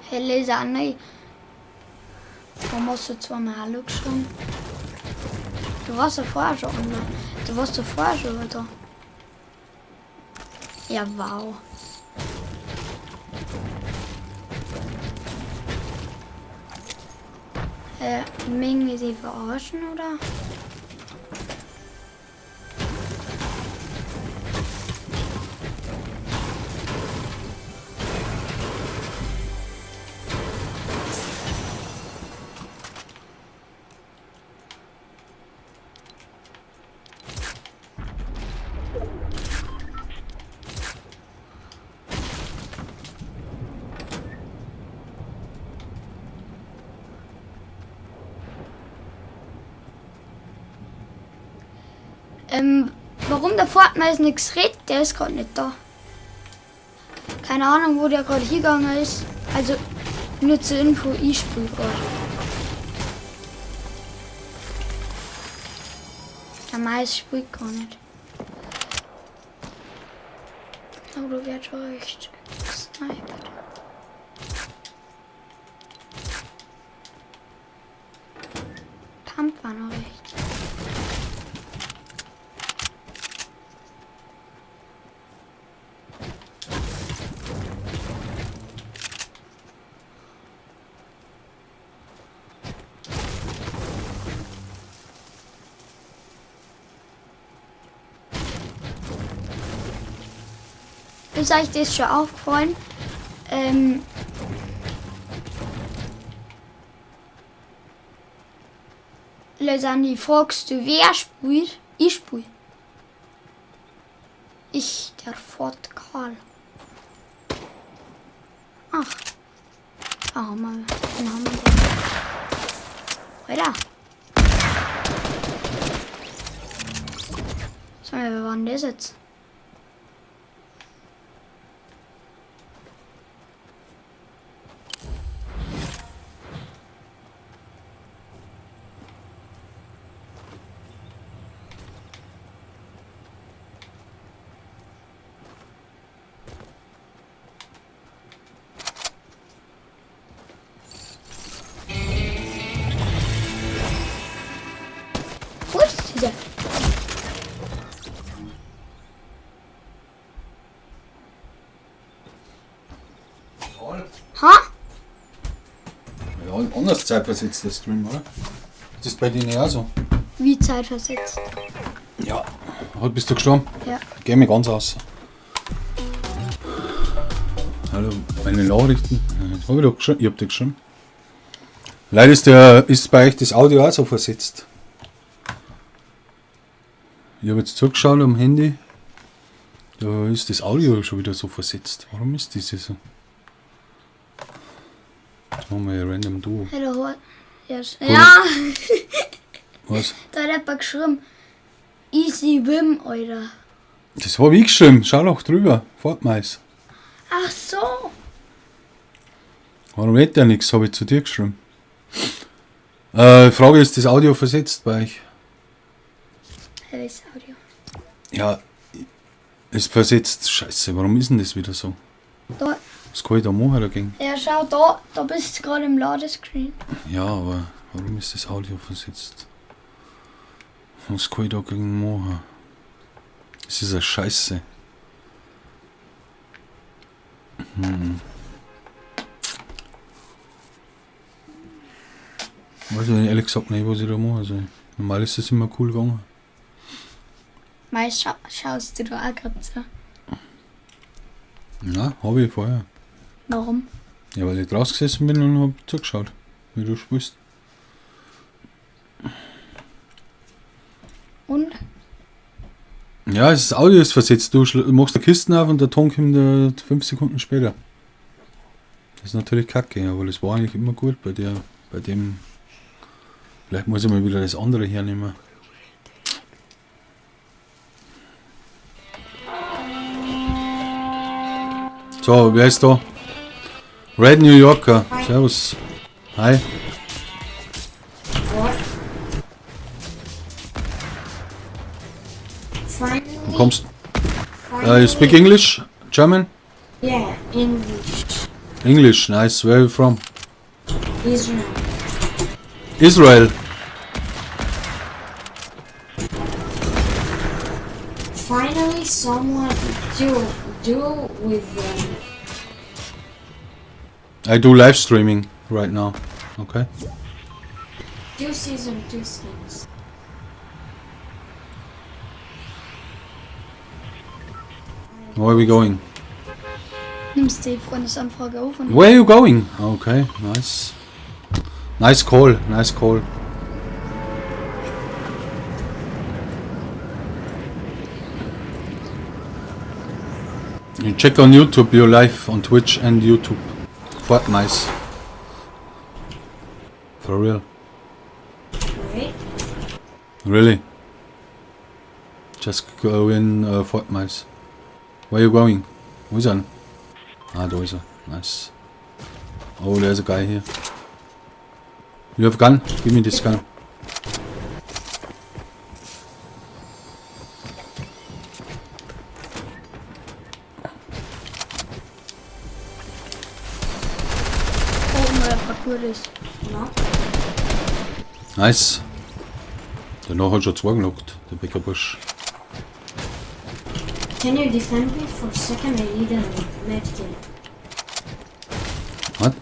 Hey, Lisanne, warum hast du zweimal Hallo geschrieben? Du warst ja vorher schon online. Du warst ja vorher schon da. Ja, wow. Mögen wir sie verarschen, oder? Warum der Fortnite nichts redet, der ist grad nicht da. Keine Ahnung, wo der grad hingegangen ist. Also, nur zur Info, ich spiel grad. Der Mais spielt gar nicht. Aber du wirst schon echt gesniped. Pump war noch recht. Ist euch das schon aufgefallen? Letztendlich fragst du, wer spielt? Ich spiel. Ich, der Ford Karl. Ach. Da haben wir, den haben wir den. Alter. Sag mal, wer war denn das jetzt? Dieser. Ha? Ja, anders zeitversetzt der Stream, oder? Das ist bei denen auch so. Wie zeitversetzt? Ja. Heute bist du gestorben? Ja. Geh mir ganz aus. Hallo, meine Nachrichten. Das hab ich doch geschrieben. Ich hab dir geschrieben. Leider ist bei euch das Audio auch so versetzt. Ich habe jetzt zugeschaut am Handy. Da ist das Audio schon wieder so versetzt. Warum ist das so? Jetzt machen wir hier Random Duo. Hallo. Ja, ja. Was? Da hat jemand geschrieben. Easy Wim, Alter. Das habe ich geschrieben. Schau doch drüber. Fortmais. Ach so. Warum redet der nichts? Habe ich zu dir geschrieben. Frage ist, das Audio versetzt bei euch? Welches Audio? Ja, ist versetzt. Scheiße, warum ist denn das wieder so? Da, Was kann ich da machen dagegen? ja, schau da, da bist du gerade im Ladescreen. Ja, aber warum ist das Audio versetzt? Was kann ich dagegen machen? Das ist eine Scheiße. Weiß ich ehrlich gesagt nicht, was ich da machen soll. Normal ist das immer cool gegangen. Meist schaust du da auch gerade so. Na, habe ich vorher. Warum? Ja, weil ich draußen gesessen bin und hab zugeschaut, wie du spielst. Und? Ja, das Audio ist versetzt. Du machst die Kisten auf und der Ton kommt 5 Sekunden später. Das ist natürlich kacke, aber das war eigentlich immer gut bei der, bei dem. Vielleicht muss ich mal wieder das andere hernehmen. So, wer ist da? Red New Yorker. Servus. Hi. What? Finally, Du kommst. Finally, You speak English? German? Yeah, English. English, nice. Where are you from? Israel. Israel. Finally, someone to do with them. I do live streaming right now. Okay. 2 season, 2 skins. Where are we going? Nimmst die Freundesanfrage auf und Where are you going? Okay, nice. Nice call, nice call. You check on YouTube your live on Twitch and YouTube. Fortnite. For real. Wait. Really? Just go in Fortnite. Where are you going? Wo ist er? Ah, da ist er. Nice. Oh, there's a guy here. You have a gun? Give me this gun. Oh, mal Parkour ist. No. Nice. Danach hat schon zwei genockt, der Bäckerbursch. Can you defend me for a second? I need a medkit. What?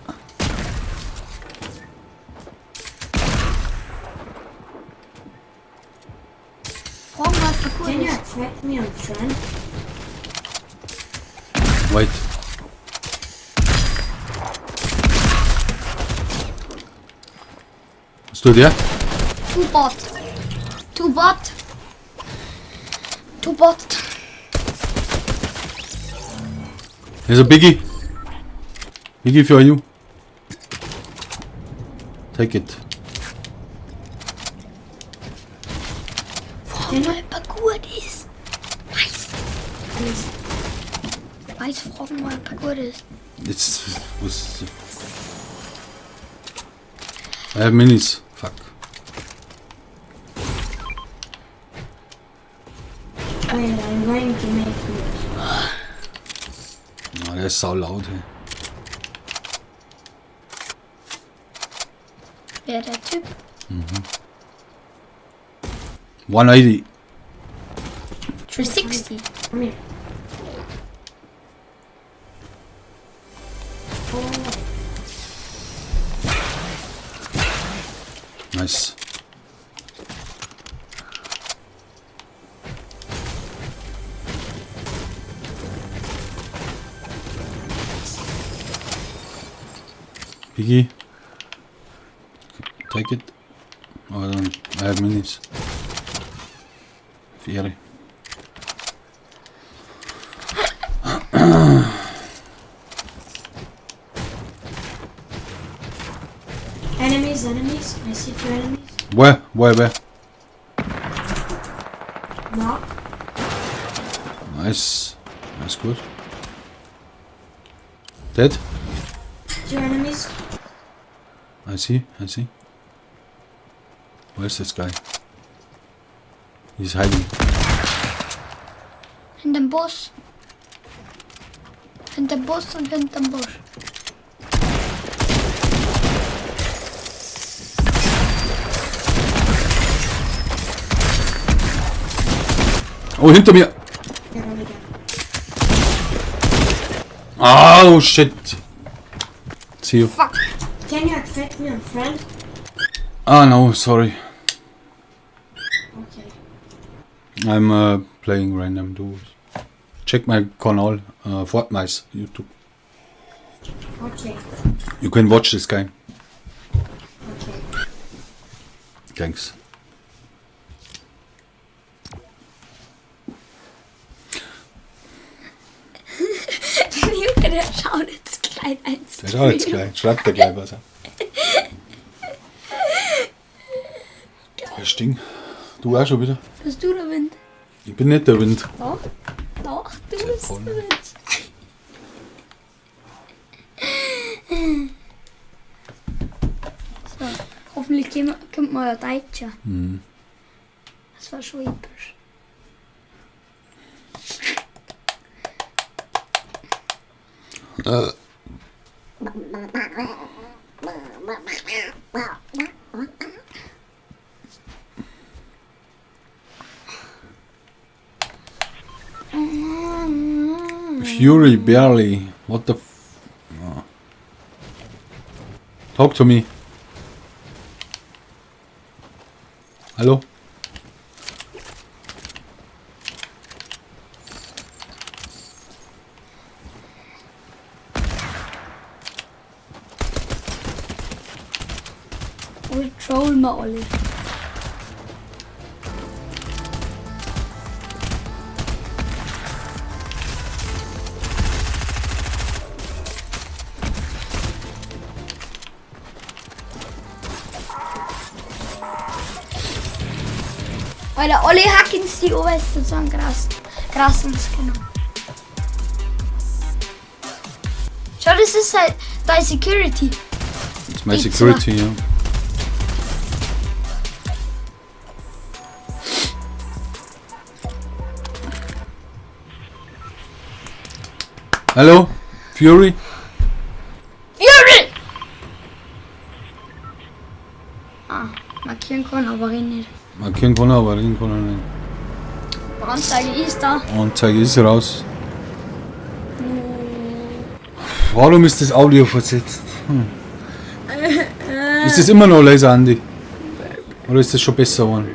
Frag mal, Parkour Can you ist. accept me on friend? Wait. Was tut der? Two bot. Two bot. Two bot. Here's a biggie. Biggie for you. Take it. Frag mal, Parkour ist. Weiß. Weiß, frag mal, Parkour ist. Jetzt was. I have minis. Fuck. Wait, I'm going to make it. Ah, der ist sau laut. Hey. Wer der Typ? 180. 360. Come here. Oh, Nice. Piggy. Take it. Oh, I don't. I have minis. Auf Ehre. enemies, enemies. I see two enemies. Where? Where? Where? Knock. Nice. Nice, gut. Dead? Two enemies. I see, I see. Where's this guy? He's hiding. Hinterm Bus. Hinterm Bus und hinterm Busch. Oh, hinter mir! Get on again. Oh, shit! See you. Fuck. Can you accept me on friend? Ah, no, sorry. Okay. I'm playing random duos. Check my channel, Fortnite, YouTube. Okay. You can watch this guy. Okay. Thanks. Junge, der schaut jetzt gleich eins. Der schaut jetzt gleich. Schreibt er gleich was. Boah, Sting. Du auch schon wieder? Bist du der Wind? Ich bin nicht der Wind. Doch, doch, du bist voll. der Wind. So, hoffentlich kommt mal ein Deutscher. Mhm. Das war schon episch. Fury barely. What the f... Oh. Talk to me. Hallo? Oder trollen wir alle. Alter, alle hacken die oberste so ein Gras. Gras uns genau. Schau, das ist halt deine Security. It's my Die security, ja. Hallo? Fury? Fury! Ah, markieren kann, aber reden nicht. Markieren kann er, aber reden kann er nicht. Anzeige ist da. Anzeige ist raus. Warum ist das Audio versetzt? Hm. Ist das immer noch leiser, Andi? Oder ist das schon besser geworden?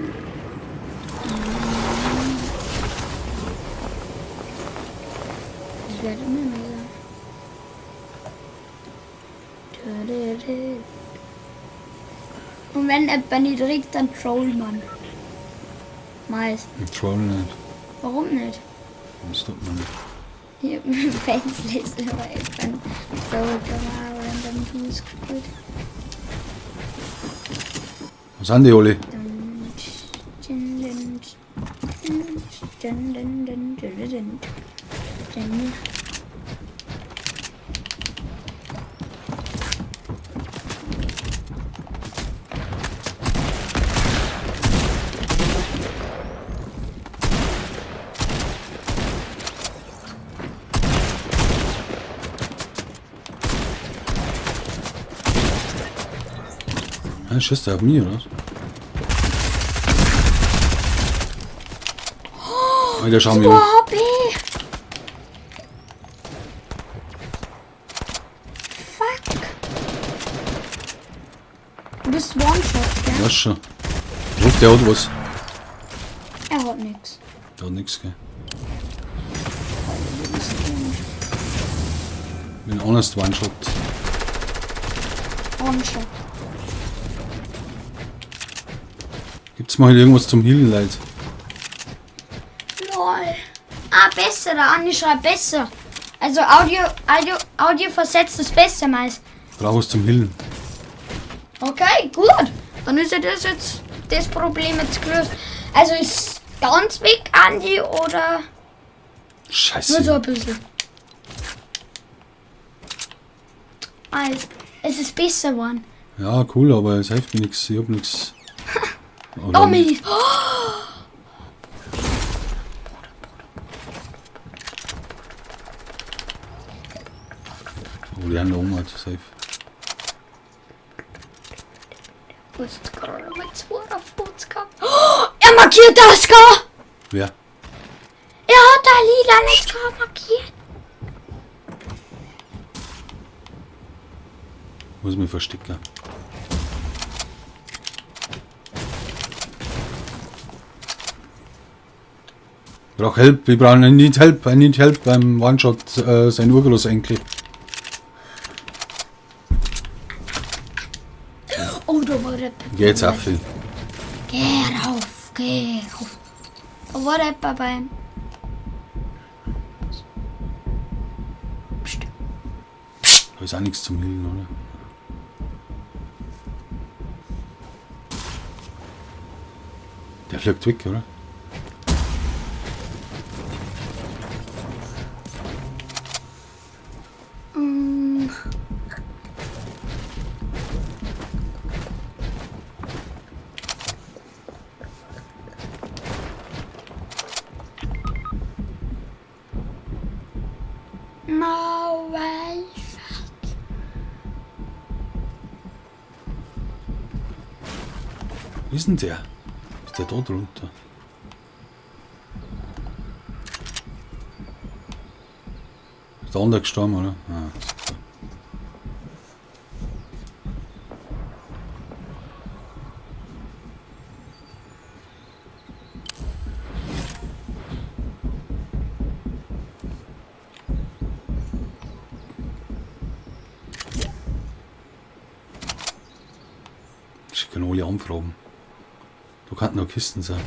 Ich werde immer mehr sagen. Und wenn jemand nicht regt, dann troll man. Meist. Ich troll nicht. Warum nicht? Das tut man nicht. Ich hab mit Fans lesen, aber ich bin so random Duos gespielt. Was sind die alle? Dun, dun, dun, dun, dun, dun, dun, dun, dun. Ja, schießt er auf mich, oder? was? Alter, schau mir an. 2 HP. Fuck. Du bist One-Shot, gell? Ja, schon. Ruf, der hat was. Er hat nix. Der hat nix, gell. Bin honest One-Shot. One-Shot. Gibt's mal irgendwas zum Healen, Leute? LOL. Ah, besser, der Andi schreibt besser. Also Audio versetzt ist besser meist. Brauch was zum Healen. Okay, gut. Dann ist ja das jetzt das Problem jetzt gelöst. Also ist ganz weg, Andi, oder Scheiße. nur so ein bisschen? Also, es ist besser geworden. Ja, cool, aber es hilft mir nichts. Ich hab nichts. Oh, Minis. Oh, die haben da oben halt safe. Du hast gerade mit 52 gehabt. Oh, er markiert das, gell? Wer? Er hat da lila Scar markiert. Muss mich verstecken. Ich brauch Help, ich brauche I need help, I need help beim One-Shot, sein Urgroßenkel. Oh, da war der. Geh jetzt auf, Phil. Geh rauf, geh rauf. Da war der beim. Psst. Da ist auch nichts zum Healen, oder? Der fliegt weg, oder? Mm. No way, fuck. Wo ist denn der? Ist der da drunter? Ist der andere gestorben, oder? Ah, super. Ich kann alle anfragen. Da könnten noch Kisten sein.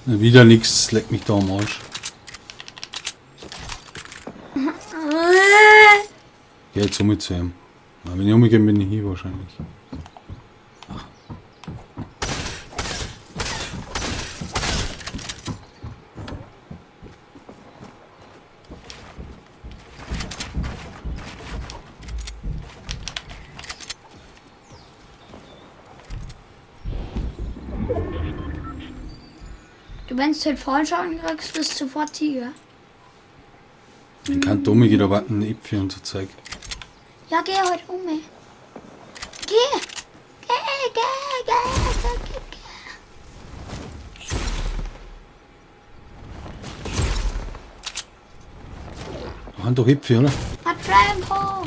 Na, wieder nix, leck mich da am Arsch. Geh jetzt um zu ihm. Na, wenn ich umgehe, bin ich hier wahrscheinlich. Ach. Du, wenn du halt Fallschaden kriegst, bist du sofort Tiger. Ich kann umgehen, da warten Äpfel und so Zeug. Ja, geh halt um. Geh! Geh, geh, geh, geh, geh, geh. Da haben doch Äpfel, oder? Hat Trampo.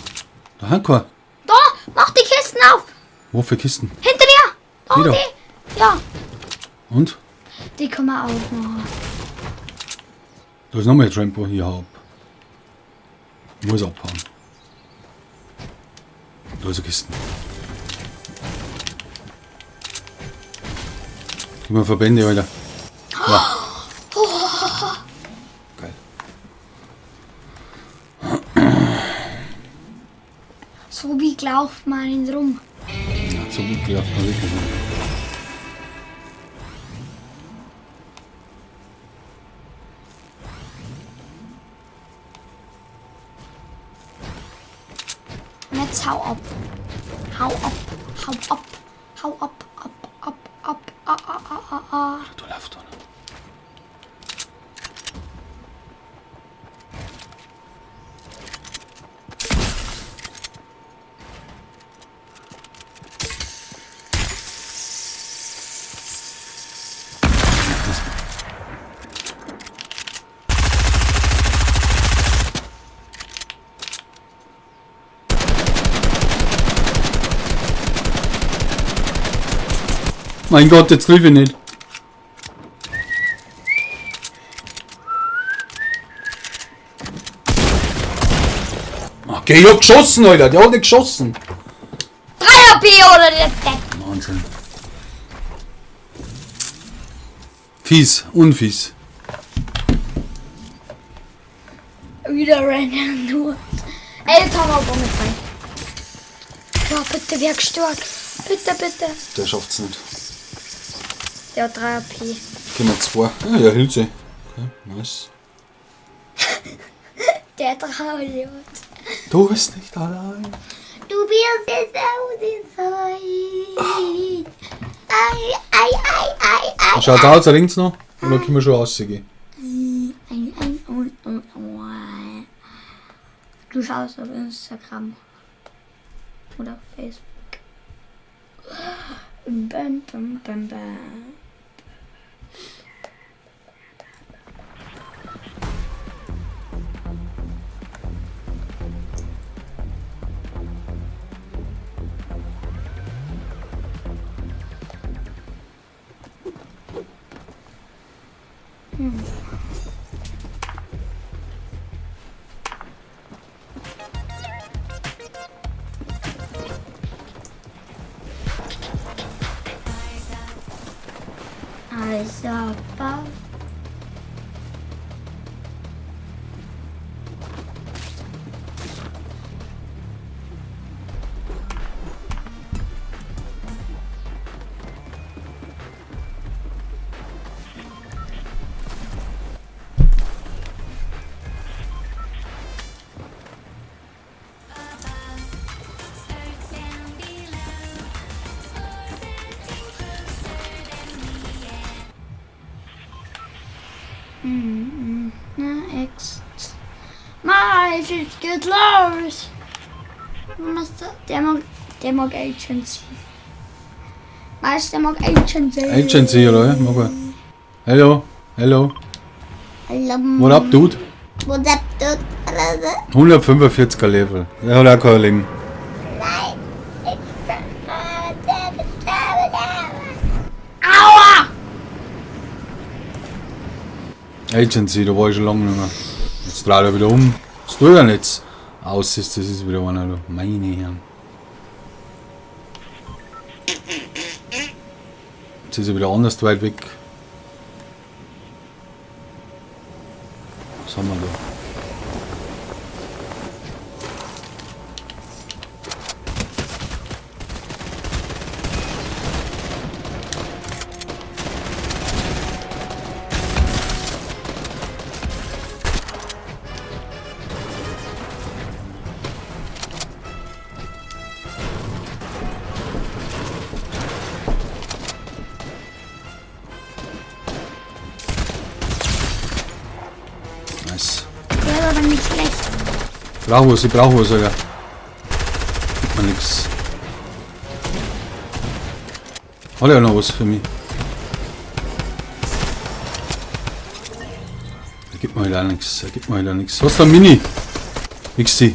Da haben keiner. Da, mach die Kisten auf! Wo für Kisten? Hinter dir! Da, Die da. die! Ja, Und? die kann man aufmachen. Da ist nochmal ein Trampo. Hier, hau ab. Ich muss abhauen. Da ist eine Kiste. Gib mir Verbände, Alter. Ja. Geil. So wie glauft man nicht rum. Ja, so gut läuft man wirklich nicht. Und jetzt hau ab. Hau ab. Hau ab. Hau ab. Ab. Ab. Ab. A, a, a, a, a. Da läuft einer. Mein Gott, jetzt triff ich nicht. Okay, ich hab geschossen, Alter. Der hat nicht geschossen. 3 HP oder der Depp. Wahnsinn. Fies, unfies. Wieder rennen nur. Ey, jetzt haben wir aber mit rein. Ja, bitte, wer gestorben? Bitte, bitte. Der schafft's nicht. Der hat 3 AP. Können wir zwei. Ah, ja, Hülse. Okay, nice. Der hat 3 Idiot. Du bist nicht allein. Du bist es auch nicht allein. Ei, ei, ei, ei, ei. Schaut aus, links noch? Oder können wir schon rausgehen? Ei, ei, oh, oh, oh. Du schaust auf Instagram oder Facebook. Bam, bam, bam, bam. Eyes above. Next. Mais, es geht los. Der mag Agency. Weißt der mag Agency. Agency, oder? Mag er. Hello, hello. Hallo. What up, dude? What up, dude? 145er Level. Der hat auch kein Leben. Aua! Agency, da war ich schon lange nicht mehr. Jetzt dreht er wieder um. Was tut er denn jetzt? Aus ist, das ist wieder einer da. Meine Herren. Jetzt ist er wieder anders weit weg. Was haben wir da? Nice. Der ist aber nicht schlecht. Brauch was, ich brauch was, Alter. Gibt mir nix. Hat er noch was für mich? Er gibt mir halt auch nix. Er gibt mir halt auch nix. Hast du ein Mini? XT.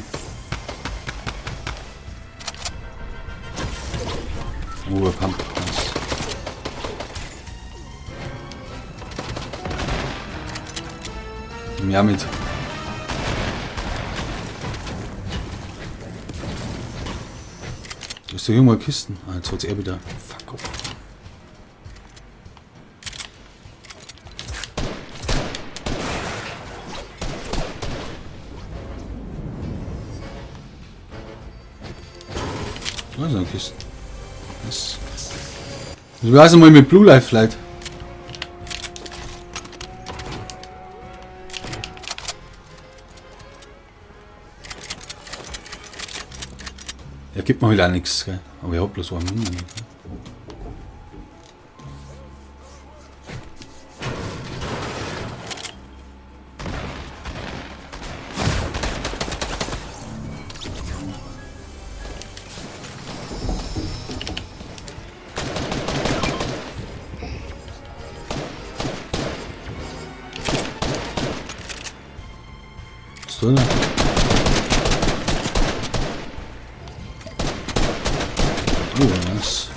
Oh, ein Pump. Nice. Nimm ich auch mit. Da ist doch irgendwo eine Kisten. Ah, jetzt hat's er wieder. Fuck off. Da ist eine Kiste. Was? Ich weiß mal mit Blue Life Flight. Er gibt mir halt auch nix, gell? Aber ich hab bloß einen Mini. Gell? Was tut er? Oh, nice.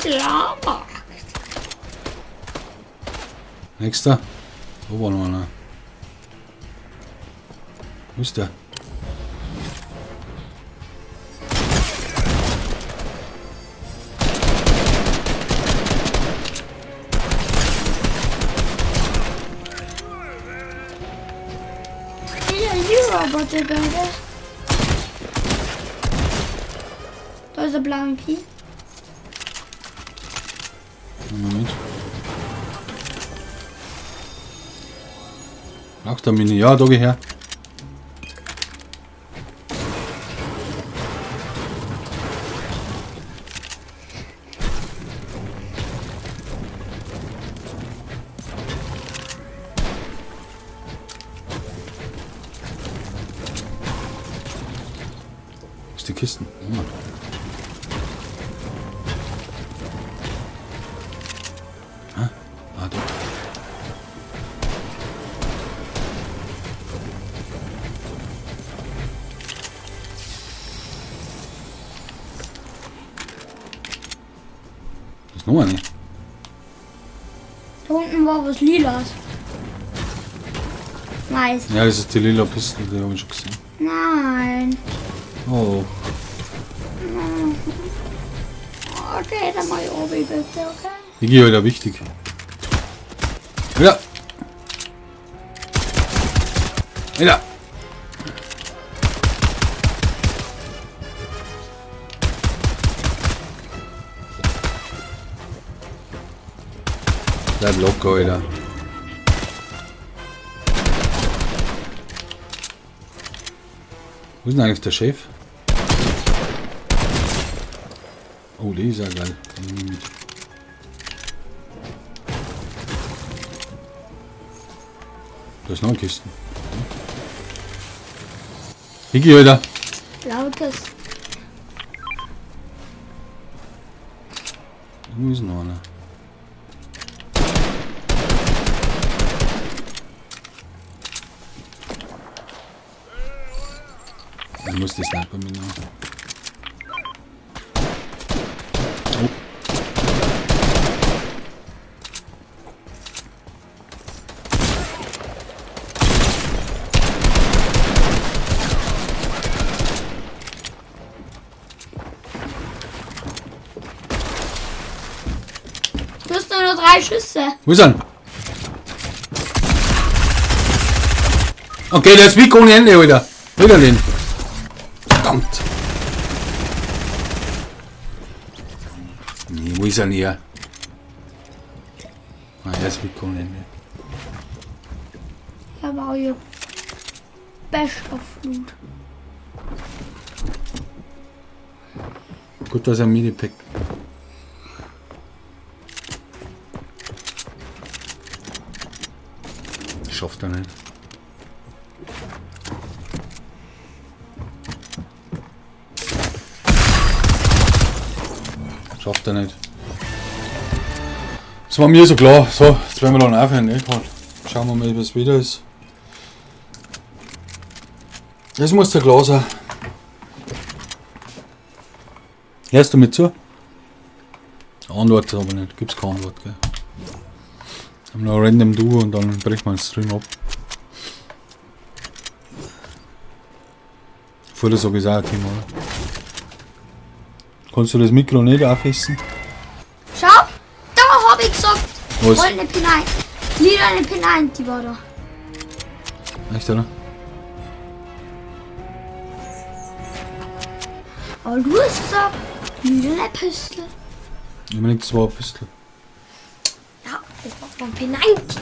klar macht. Nächster. Da war noch einer. Wo ist der? Ja, die Roboter bitte. Da ist der blaue Pi. Moment. Braucht der Mini. Ja, da geh her. Ist die Kisten. Ja. Ah, da. Das ist noch eine. Da unten war was Lilas. Nice. Ja, das ist die lila Pistole, die habe ich schon gesehen. Nein. Oh, Okay, dann mach ich oben bitte, okay? die ist halt wichtig. Ja. Ja. Bleib locker, Alter. Wo ist denn eigentlich der Chef? Oh, die ist ja geil. Die nehme ich mit. Da ist noch eine Kiste. Higi, Alter. Blaue Kiste. Wo ist noch einer? Ich muss die Sniper mitnehmen. Oh. Du hast nur noch 3 Schüsse. Wo ist er? Okay, der ist wie ohne Ende, Alter. Wieder den. Verdammt. Nee, wo ist er denn hier? Ah, er ist wie ohne Ende. Ich habe auch hier Best of Loot. Gut, dass er ein Minipack. Schafft er nicht. Schafft er nicht. Das war mir so klar. So, jetzt werden wir dann aufhören, ne? Karl? Schauen wir mal, was wieder ist. Das muss der klar sein. Hörst du mir zu? Antwort aber nicht. Gibt's keine Antwort, gell? Haben noch random Duo und dann bricht man den Stream ab. Vorher ist auch ein Thema, oder? Kannst du das Mikro nicht aufessen? Schau, da hab ich gesagt, Was? goldene P9. Lila eine P9, die war da. Echt, oder? Aber du hast gesagt, lila eine Pistole. Ich meine, das war eine Pistole. Ja, das war von P90.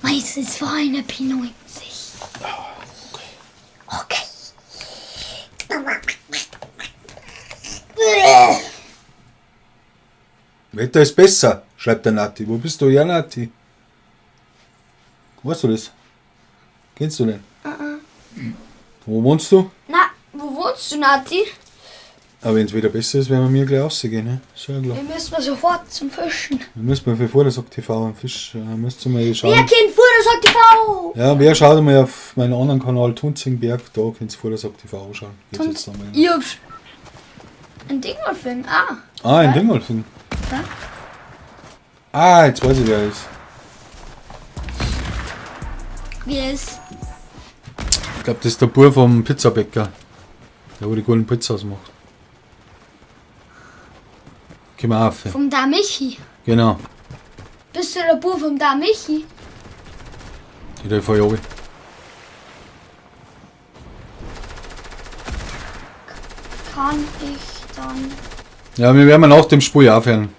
Weißt du, es war eine P90. Okay. Wetter ist besser, schreibt der Nati. Wo bist du? Ja, Nati. Weißt du das? Kennst du den? Wo wohnst du? Na, wo wohnst du, Nati? Aber wenn es wieder besser ist, werden wir mir gleich rausgehen, ne? Ist ja klar. Wir müssen mal sofort zum Fischen. Wir müssen mal für Vordersack TV am Fisch, müsst ihr mal schauen. Wer kennt Vordersack TV? Ja, wer schaut mal auf meinen anderen Kanal Tunzingberg, da könnt ihr Vordersack TV anschauen. Geht's jetzt nochmal. Ich hab's. In Dingolfing, ah. Ah, in Dingolfing. Ja. Ah, jetzt weiß ich, wer er ist. Wie ist? Ich glaube, das ist der Bub vom Pizzabäcker. Der, wo die guten Pizzas macht. Komm mal auf. Vom Da Michi. Genau. Bist du der Bub vom Da Michi? Ich fahr runter. Kann ich dann. Ja, wir werden nach dem Spiel aufhören.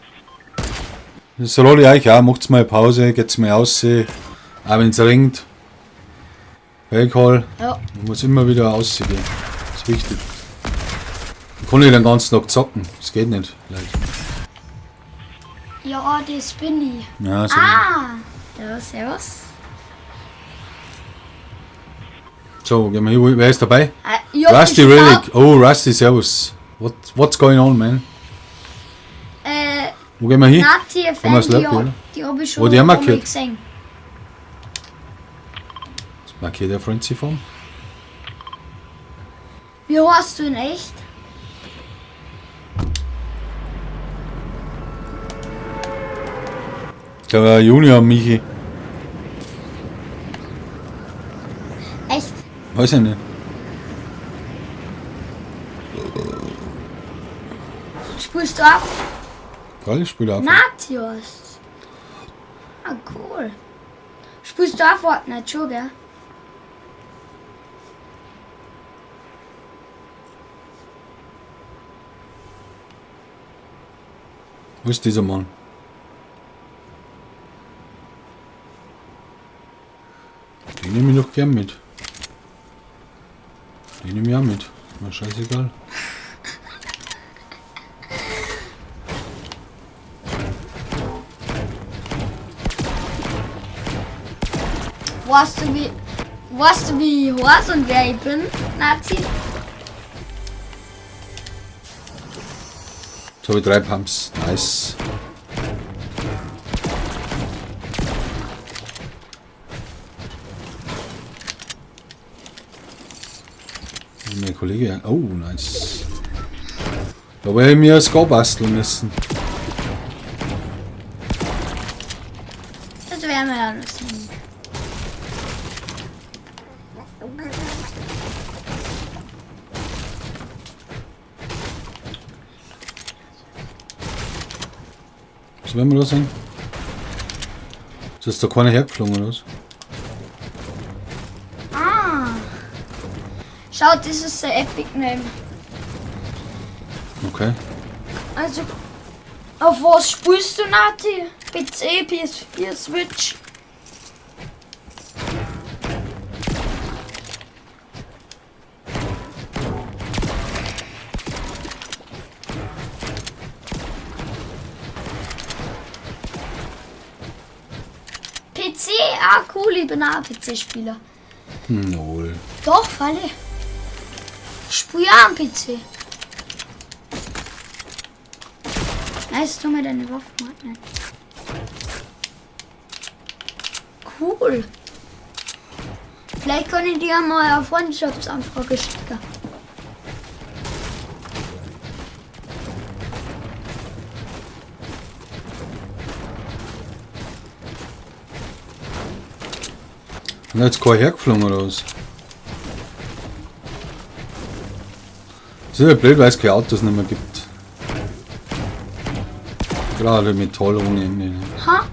Das rate ich euch auch. Macht's mal eine Pause, geht's mal raus. Auch wenn's regnet. Hey Karl, Ja. man muss immer wieder rausgehen. Das ist wichtig. Man kann nicht den ganzen Tag zocken. Das geht nicht, Leute. Ja, das bin ich. Ja, so. Ah! Ja, servus. So, wo gehen wir hin? Wer ist dabei? Ich hab Rusty mich Relic. Oh, Rusty, servus. What's going on, man? Wo gehen wir hin? Nati Haben wir FM, das die, Laptop, oder? die hab ich schon Wo die haben ein paar Mal markiert? gesehen. Das markiert der Frenzy Form. Wie heißt du in echt? Ich glaube, Junior Michi. Echt? Weiß ich nicht. Spielst du auch Geil, ich spiele auch. Natios? Ah, cool. Spielst du auch Fortnite schon, gell? Wo ist dieser Mann? Den nehme ich doch gern mit. Den nehme ich auch mit. Mir scheißegal. Weißt du, wie ich heiß und wer ich bin, Nazi? Jetzt habe ich 3 Pumps. Nice. Mein Kollege. Oh, nice. Da werde ich mir ein Score basteln müssen. Das werden wir ja noch sehen. Was werden wir da sehen? Ist jetzt da keiner hergeflogen oder was? Ah. Schau, das ist der Epic Name. Okay. Also, auf was spielst du, Nati? PC, PS4, Switch? PC, ah cool, ich bin auch ein PC-Spieler. Null. Doch, Falle. Spiel ja am PC. Nice, tu mir deine Waffen an. Nein. Cool. Vielleicht kann ich dir mal eine Freundschaftsanfrage schicken. Und jetzt keiner hergeflogen oder was? Das ist ja blöd, weil es keine Autos nicht mehr gibt. Gerade Metall ohne Ende. Ne? Ha?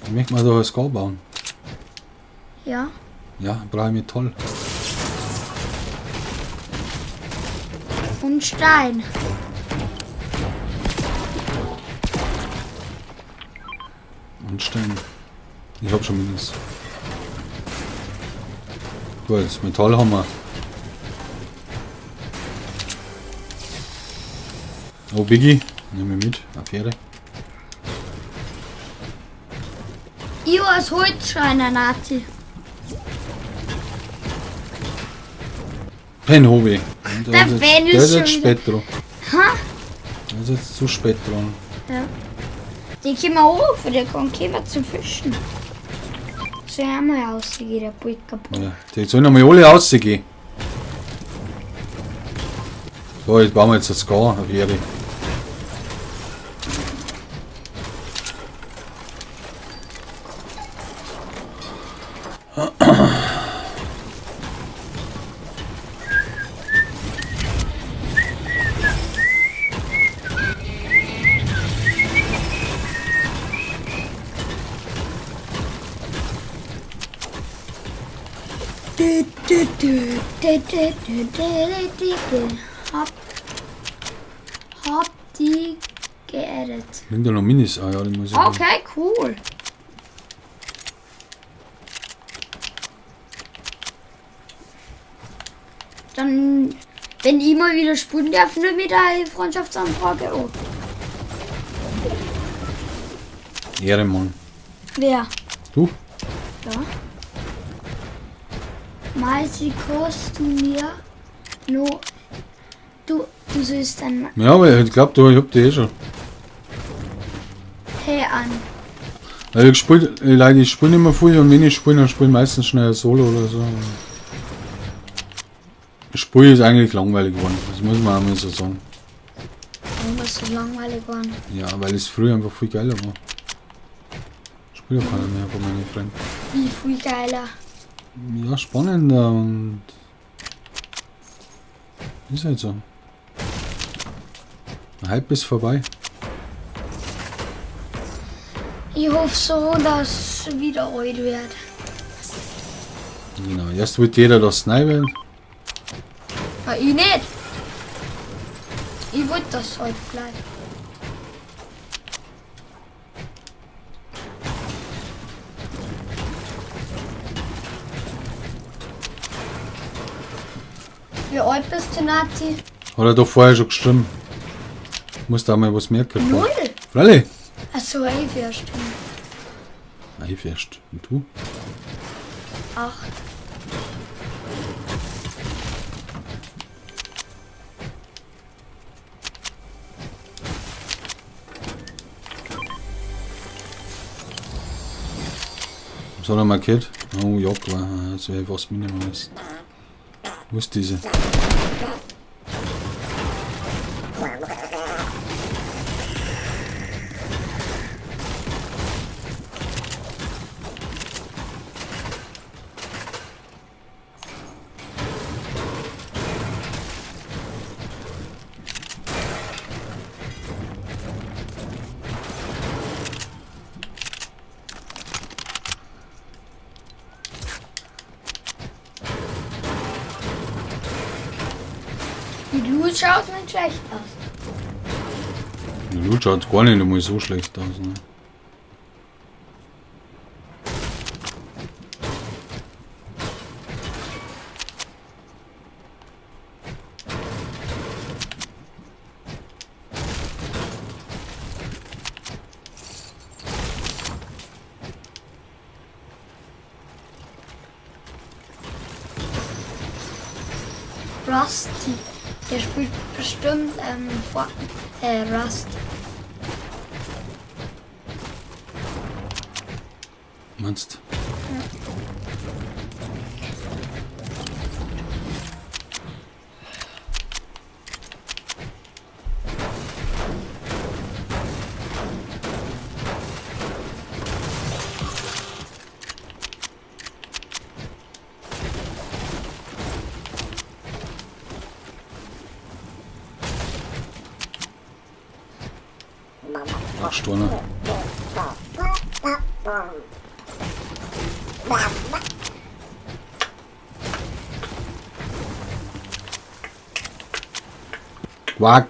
Ich möchte mal doch ein Score bauen. Ja. Ja, brauche ich Metall. Und Stein. Und Stein. Ich hab schon mindestens. Gut, das Metall haben wir. Oh, Biggie. Nehmen wir mit. Affäre. Ich als Holzschreiner, Nati. Ben Hobby. Der, Der Ben der ist ist jetzt schon spät dran. Ha? Der ist jetzt zu spät dran. Ja. Den können wir hoch, der kann kommen zum Fischen. So haben wir rausgehen, der Ball kaputt. Ja, die sollen einmal alle rausgehen. So, jetzt bauen wir jetzt das Score auf Ehre. Du, du, du, du, du, du, du, du, du. Hab die geaddet. Liegen da noch Minis? Ah ja, die muss ich. Okay, cool. Dann, wenn ich mal wieder spielen darf, nur mit einer Freundschaftsanfrage. Oh. Ehrenmann. Wer? Du? Ja. Meisi kosten mir nur. Du sollst dann Ja, aber ich glaube, du, ich hab die eh schon. Hey an. Weil ich spiel, leider, ich spiele nicht mehr viel und wenn ich spiele, dann spiele ich meistens schnell Solo oder so. Spiel ist eigentlich langweilig geworden, das muss man auch mal so sagen. Warum ist so langweilig geworden? Ja, weil es früher einfach viel geiler war. Spielt ja keiner mehr von meinen Freunden. Wie viel geiler. Ja, spannender und. Ist halt so. Der Hype ist vorbei. Ich hoffe so, dass es wieder alt wird. Genau, erst wird jeder das neu wird. Ja, ich nicht. Ich wollte, dass es alt bleibt. Wie alt bist du, Nati? Hat er doch vorher schon gestimmt. Muss da mal was merken. Null. Freilich. Achso, 11 erst. 11 erst. Und du? 8. Was hat er markiert? Oh, Jaguar. Das wäre was Minimum ist. Wo ist diese? Die Loot schaut nicht schlecht aus. Die Loot schaut gar nicht einmal so schlecht aus. Ne? Rusty. Der spielt bestimmt Rust. Meinst Ach, Storner. Quack.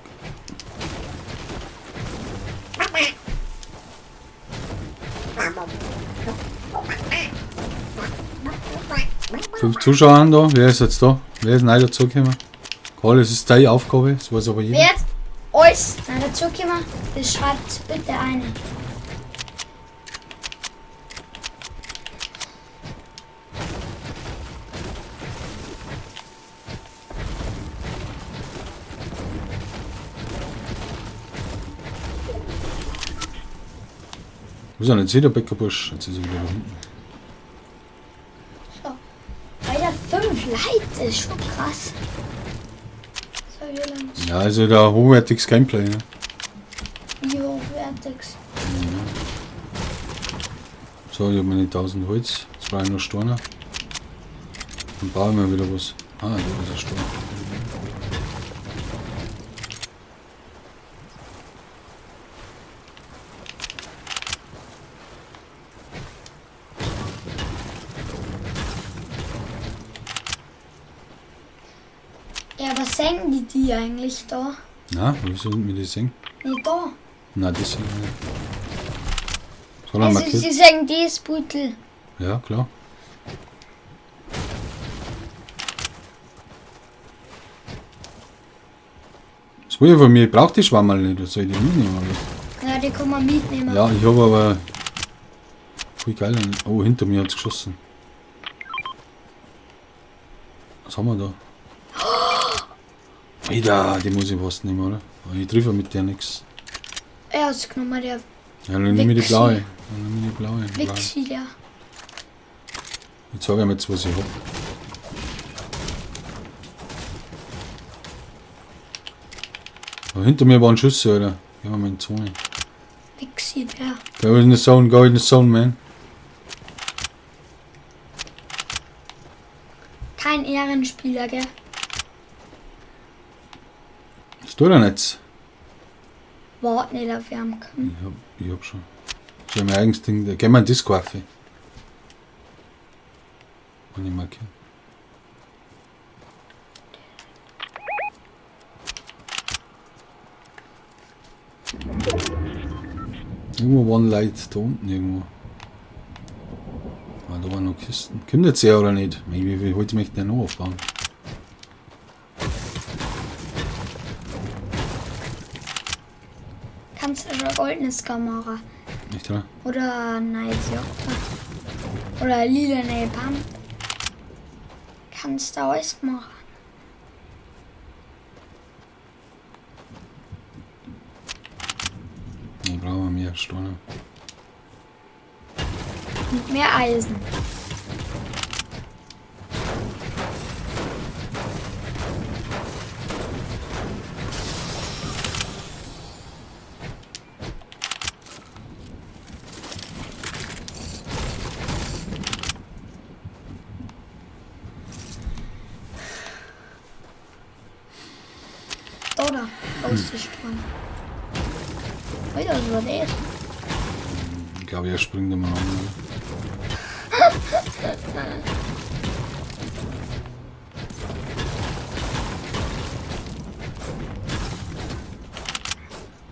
Fünf Zuschauer haben da. Wer ist jetzt da? Wer ist neu dazugekommen? Karl, es ist deine Aufgabe, das weiß aber jeder. Wer jetzt alles neu dazugekommen, das schreibt bitte eine. Wo ist denn jetzt hier der Bäckerbursch? Jetzt ist er wieder da hinten. So. Alter, 5 Leute, ist schon krass. So, Irland. Ja, also da hochwertiges Gameplay, ne? Wie hochwertig. So, ich habe meine 1000 Holz. Jetzt brauche ich noch Steine. Dann bauen wir wieder was. Ah, da ist ein Stein. Ja, was senken die die eigentlich da? Na, wie sollen wir das sehen? Nicht da. Nein, das sehen wir nicht. Soll er Also markiert? sie sagen das Beutel. Ja, klar. Das will ich von mir, ich brauche die Schwammerl nicht, das soll ich die mitnehmen? Oder? was? Ja, die kann man mitnehmen. Ja, ich habe aber. Voll geil. Oh, hinter mir hat's geschossen. Was haben wir da? Alter, die muss ich fast nehmen, oder? Aber ich treffe mit der nix. Er hat's genommen, der Ja, dann nehme ich die Wichsi. blaue. Dann nehme ich die blaue. Die blaue. Wichsi, der. Ich zeige ihm jetzt, was ich hab. Aber hinter mir waren Schüsse, Alter. Gehen wir mal in die Zone. Wichsi, der. Go in the zone, go in the zone, man. Kein Ehrenspieler, gell? Was tut er nicht? Wart nicht auf ihn kommen. Ich hab schon. Ich hab mein eigenes Ding. Da gehen wir in Disco auf. Kann ich markieren. Irgendwo waren Leute da unten irgendwo. Ah, da waren noch Kisten. Kommt jetzt her oder nicht? Wie viel Holz möchte der noch aufbauen? Kannst du schon ein goldenes Kamera. Nicht, oder? Oder ein neues Jogger. Oder eine lila Pump. Kannst du alles machen. Ich brauche mehr Steine. Und mehr Eisen. Da, da, große Stein. Alter, was war das? Ich glaube, er springt immer an. Oder?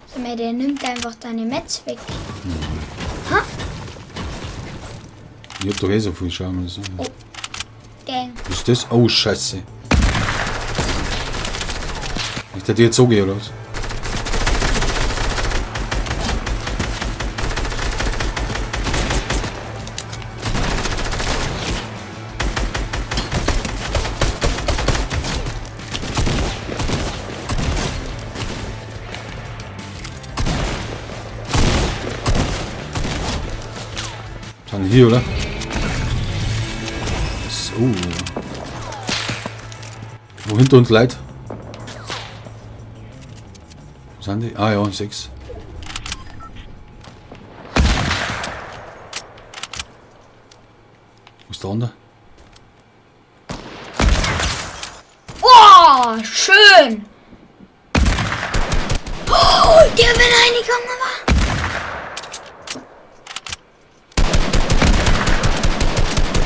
Sag mal, der nimmt einfach deine Metz weg. Ha? Ich hab doch eh so viel, schau mal so. Oh. Gang. Was ist das? Oh, Scheiße. Ich hätte jetzt so gehen, oder was? Sind hier, oder? So. Wo hinter uns Leute? Wo sind die? Ah ja, 6. Wo ist der andere? Oh, schön! Oh, der will reingekommen war.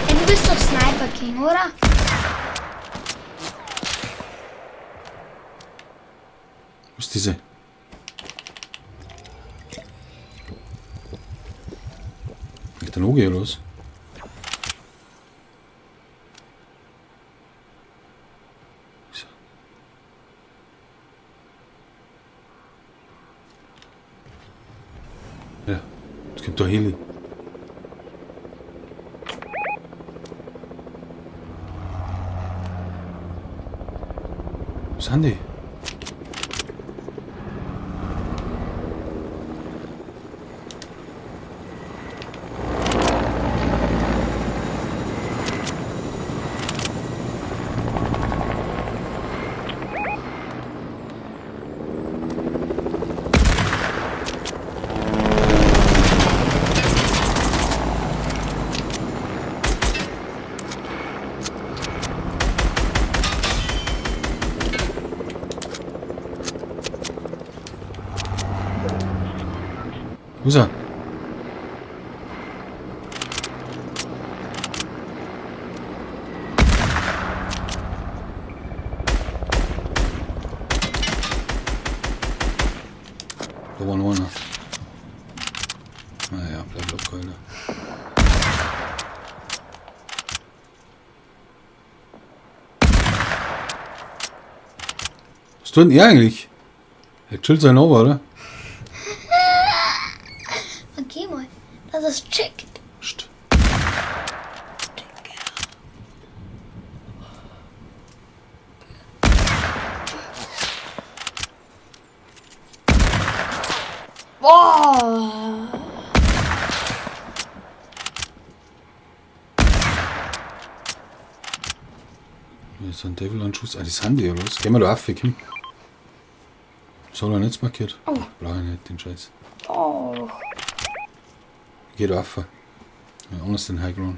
Hey, du bist doch Sniper King, oder? Wo ist diese? Ist der Logi oder was? Ja, jetzt kommt der Heli. Wo sind die? Wo ist er? Da war noch einer. Naja, bleib locker, Alter. Was tut denn er eigentlich? Er chillt sein Ober, oder? Okay, mal. Das ist checkt. Psst. Boah. Hier ist ein Devil an Schuss. Ah, das sind die, oder was? Gehen wir da auf, komm. Das hat er nicht markiert. Oh. Brauche ich nicht, den Scheiß. Oh. Geh da auf. Ja, anders den High Ground.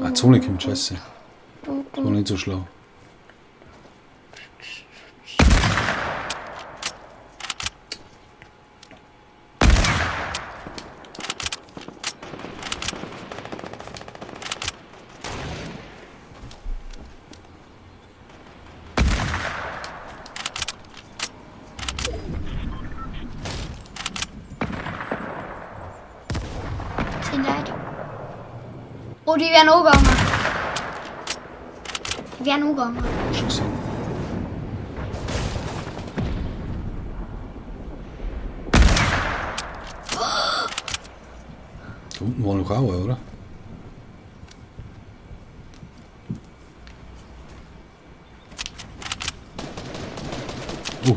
Ah, Zone kommt, scheiße. Das war nicht so schlau. Zehn Leute. Oh, die werden angegangen. Die werden angegangen. Schon gesehen. Da unten war noch auch, einer, oder? Oh,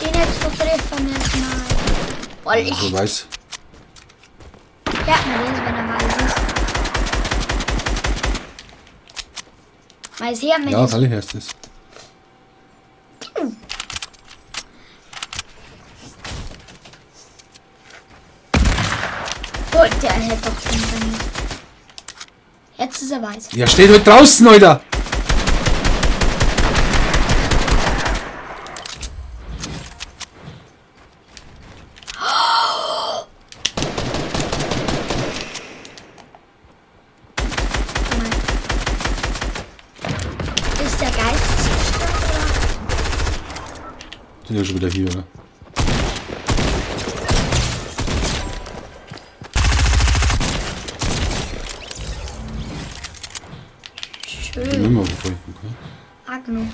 Den hättest du treffen müssen. Nein. Weil ich. so weiß. Hört man das, wenn er weiß ist. Weiß hört man Ja, das. freilich heißt das. Oh, der hätte doch den sein müssen. Jetzt ist er weiß. Ja, steht halt draußen, Alter! Guck mal. Ist der geistesgestört oder? Sind ja schon wieder hier, oder? Schön. Nicht mehr verfolgen, okay? Agno.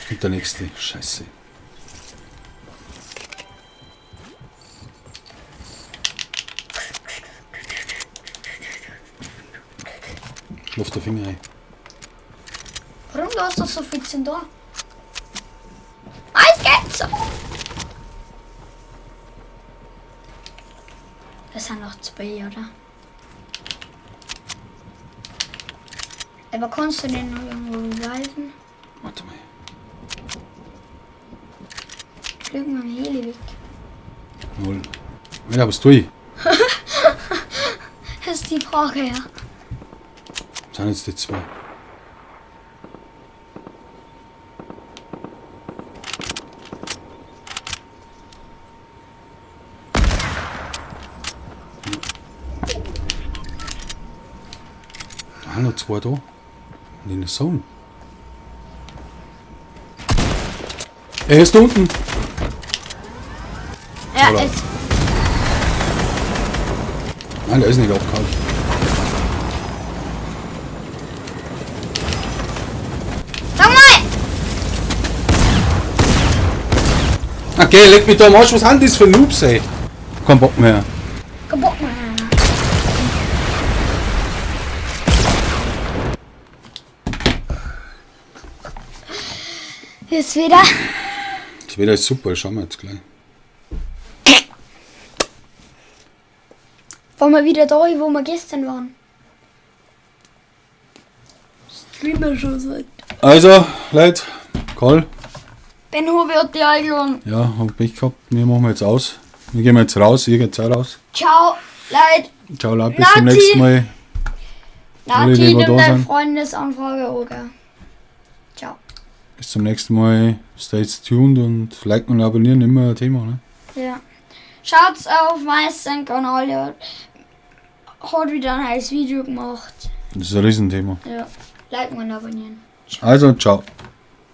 Kommt der nächste. Scheiße. Schlupft der Finger ein. Warum du hast doch so viel zu da? Ah, es geht so. Das sind noch zwei, oder? Aber kannst du den noch irgendwo beweisen? Warte mal. Fliegen wir mit dem Heli weg. Null. Alter, was tue ich? Das ist die Frage, ja. Sind jetzt die zwei. Da sind noch zwei da. Und in der Zone. Er ist da unten. Ja, Oder? es, Nein, der ist nicht abgehauen. sag mal! Okay, leg mich da am Arsch. Was sind das für Noobs, ey? Kein Bock mehr. Kein Bock mehr. Hier ist wieder. Das Wetter ist super, schauen wir jetzt gleich. Fahren wir wieder da, hin, wo wir gestern waren. Streamer schon seit. Also, Leute, Karl. Ben Hobe hat die eingeladen. Ja, hab Pech gehabt. Wir machen jetzt aus. Wir gehen jetzt raus, ihr geht auch raus. Ciao, Leute. Ciao, Leute, bis zum Nati. nächsten Mal. Alle, die Nati, noch nimm da deine sind. Freundesanfrage, okay. Ciao. Bis zum nächsten Mal. Stay tuned und liken und abonnieren, immer ein Thema, ne? Ja. Schaut's auf meinen Kanal, der hat wieder ein neues Video gemacht. Das ist ein Riesenthema. Ja. Liken und abonnieren. Also, ciao.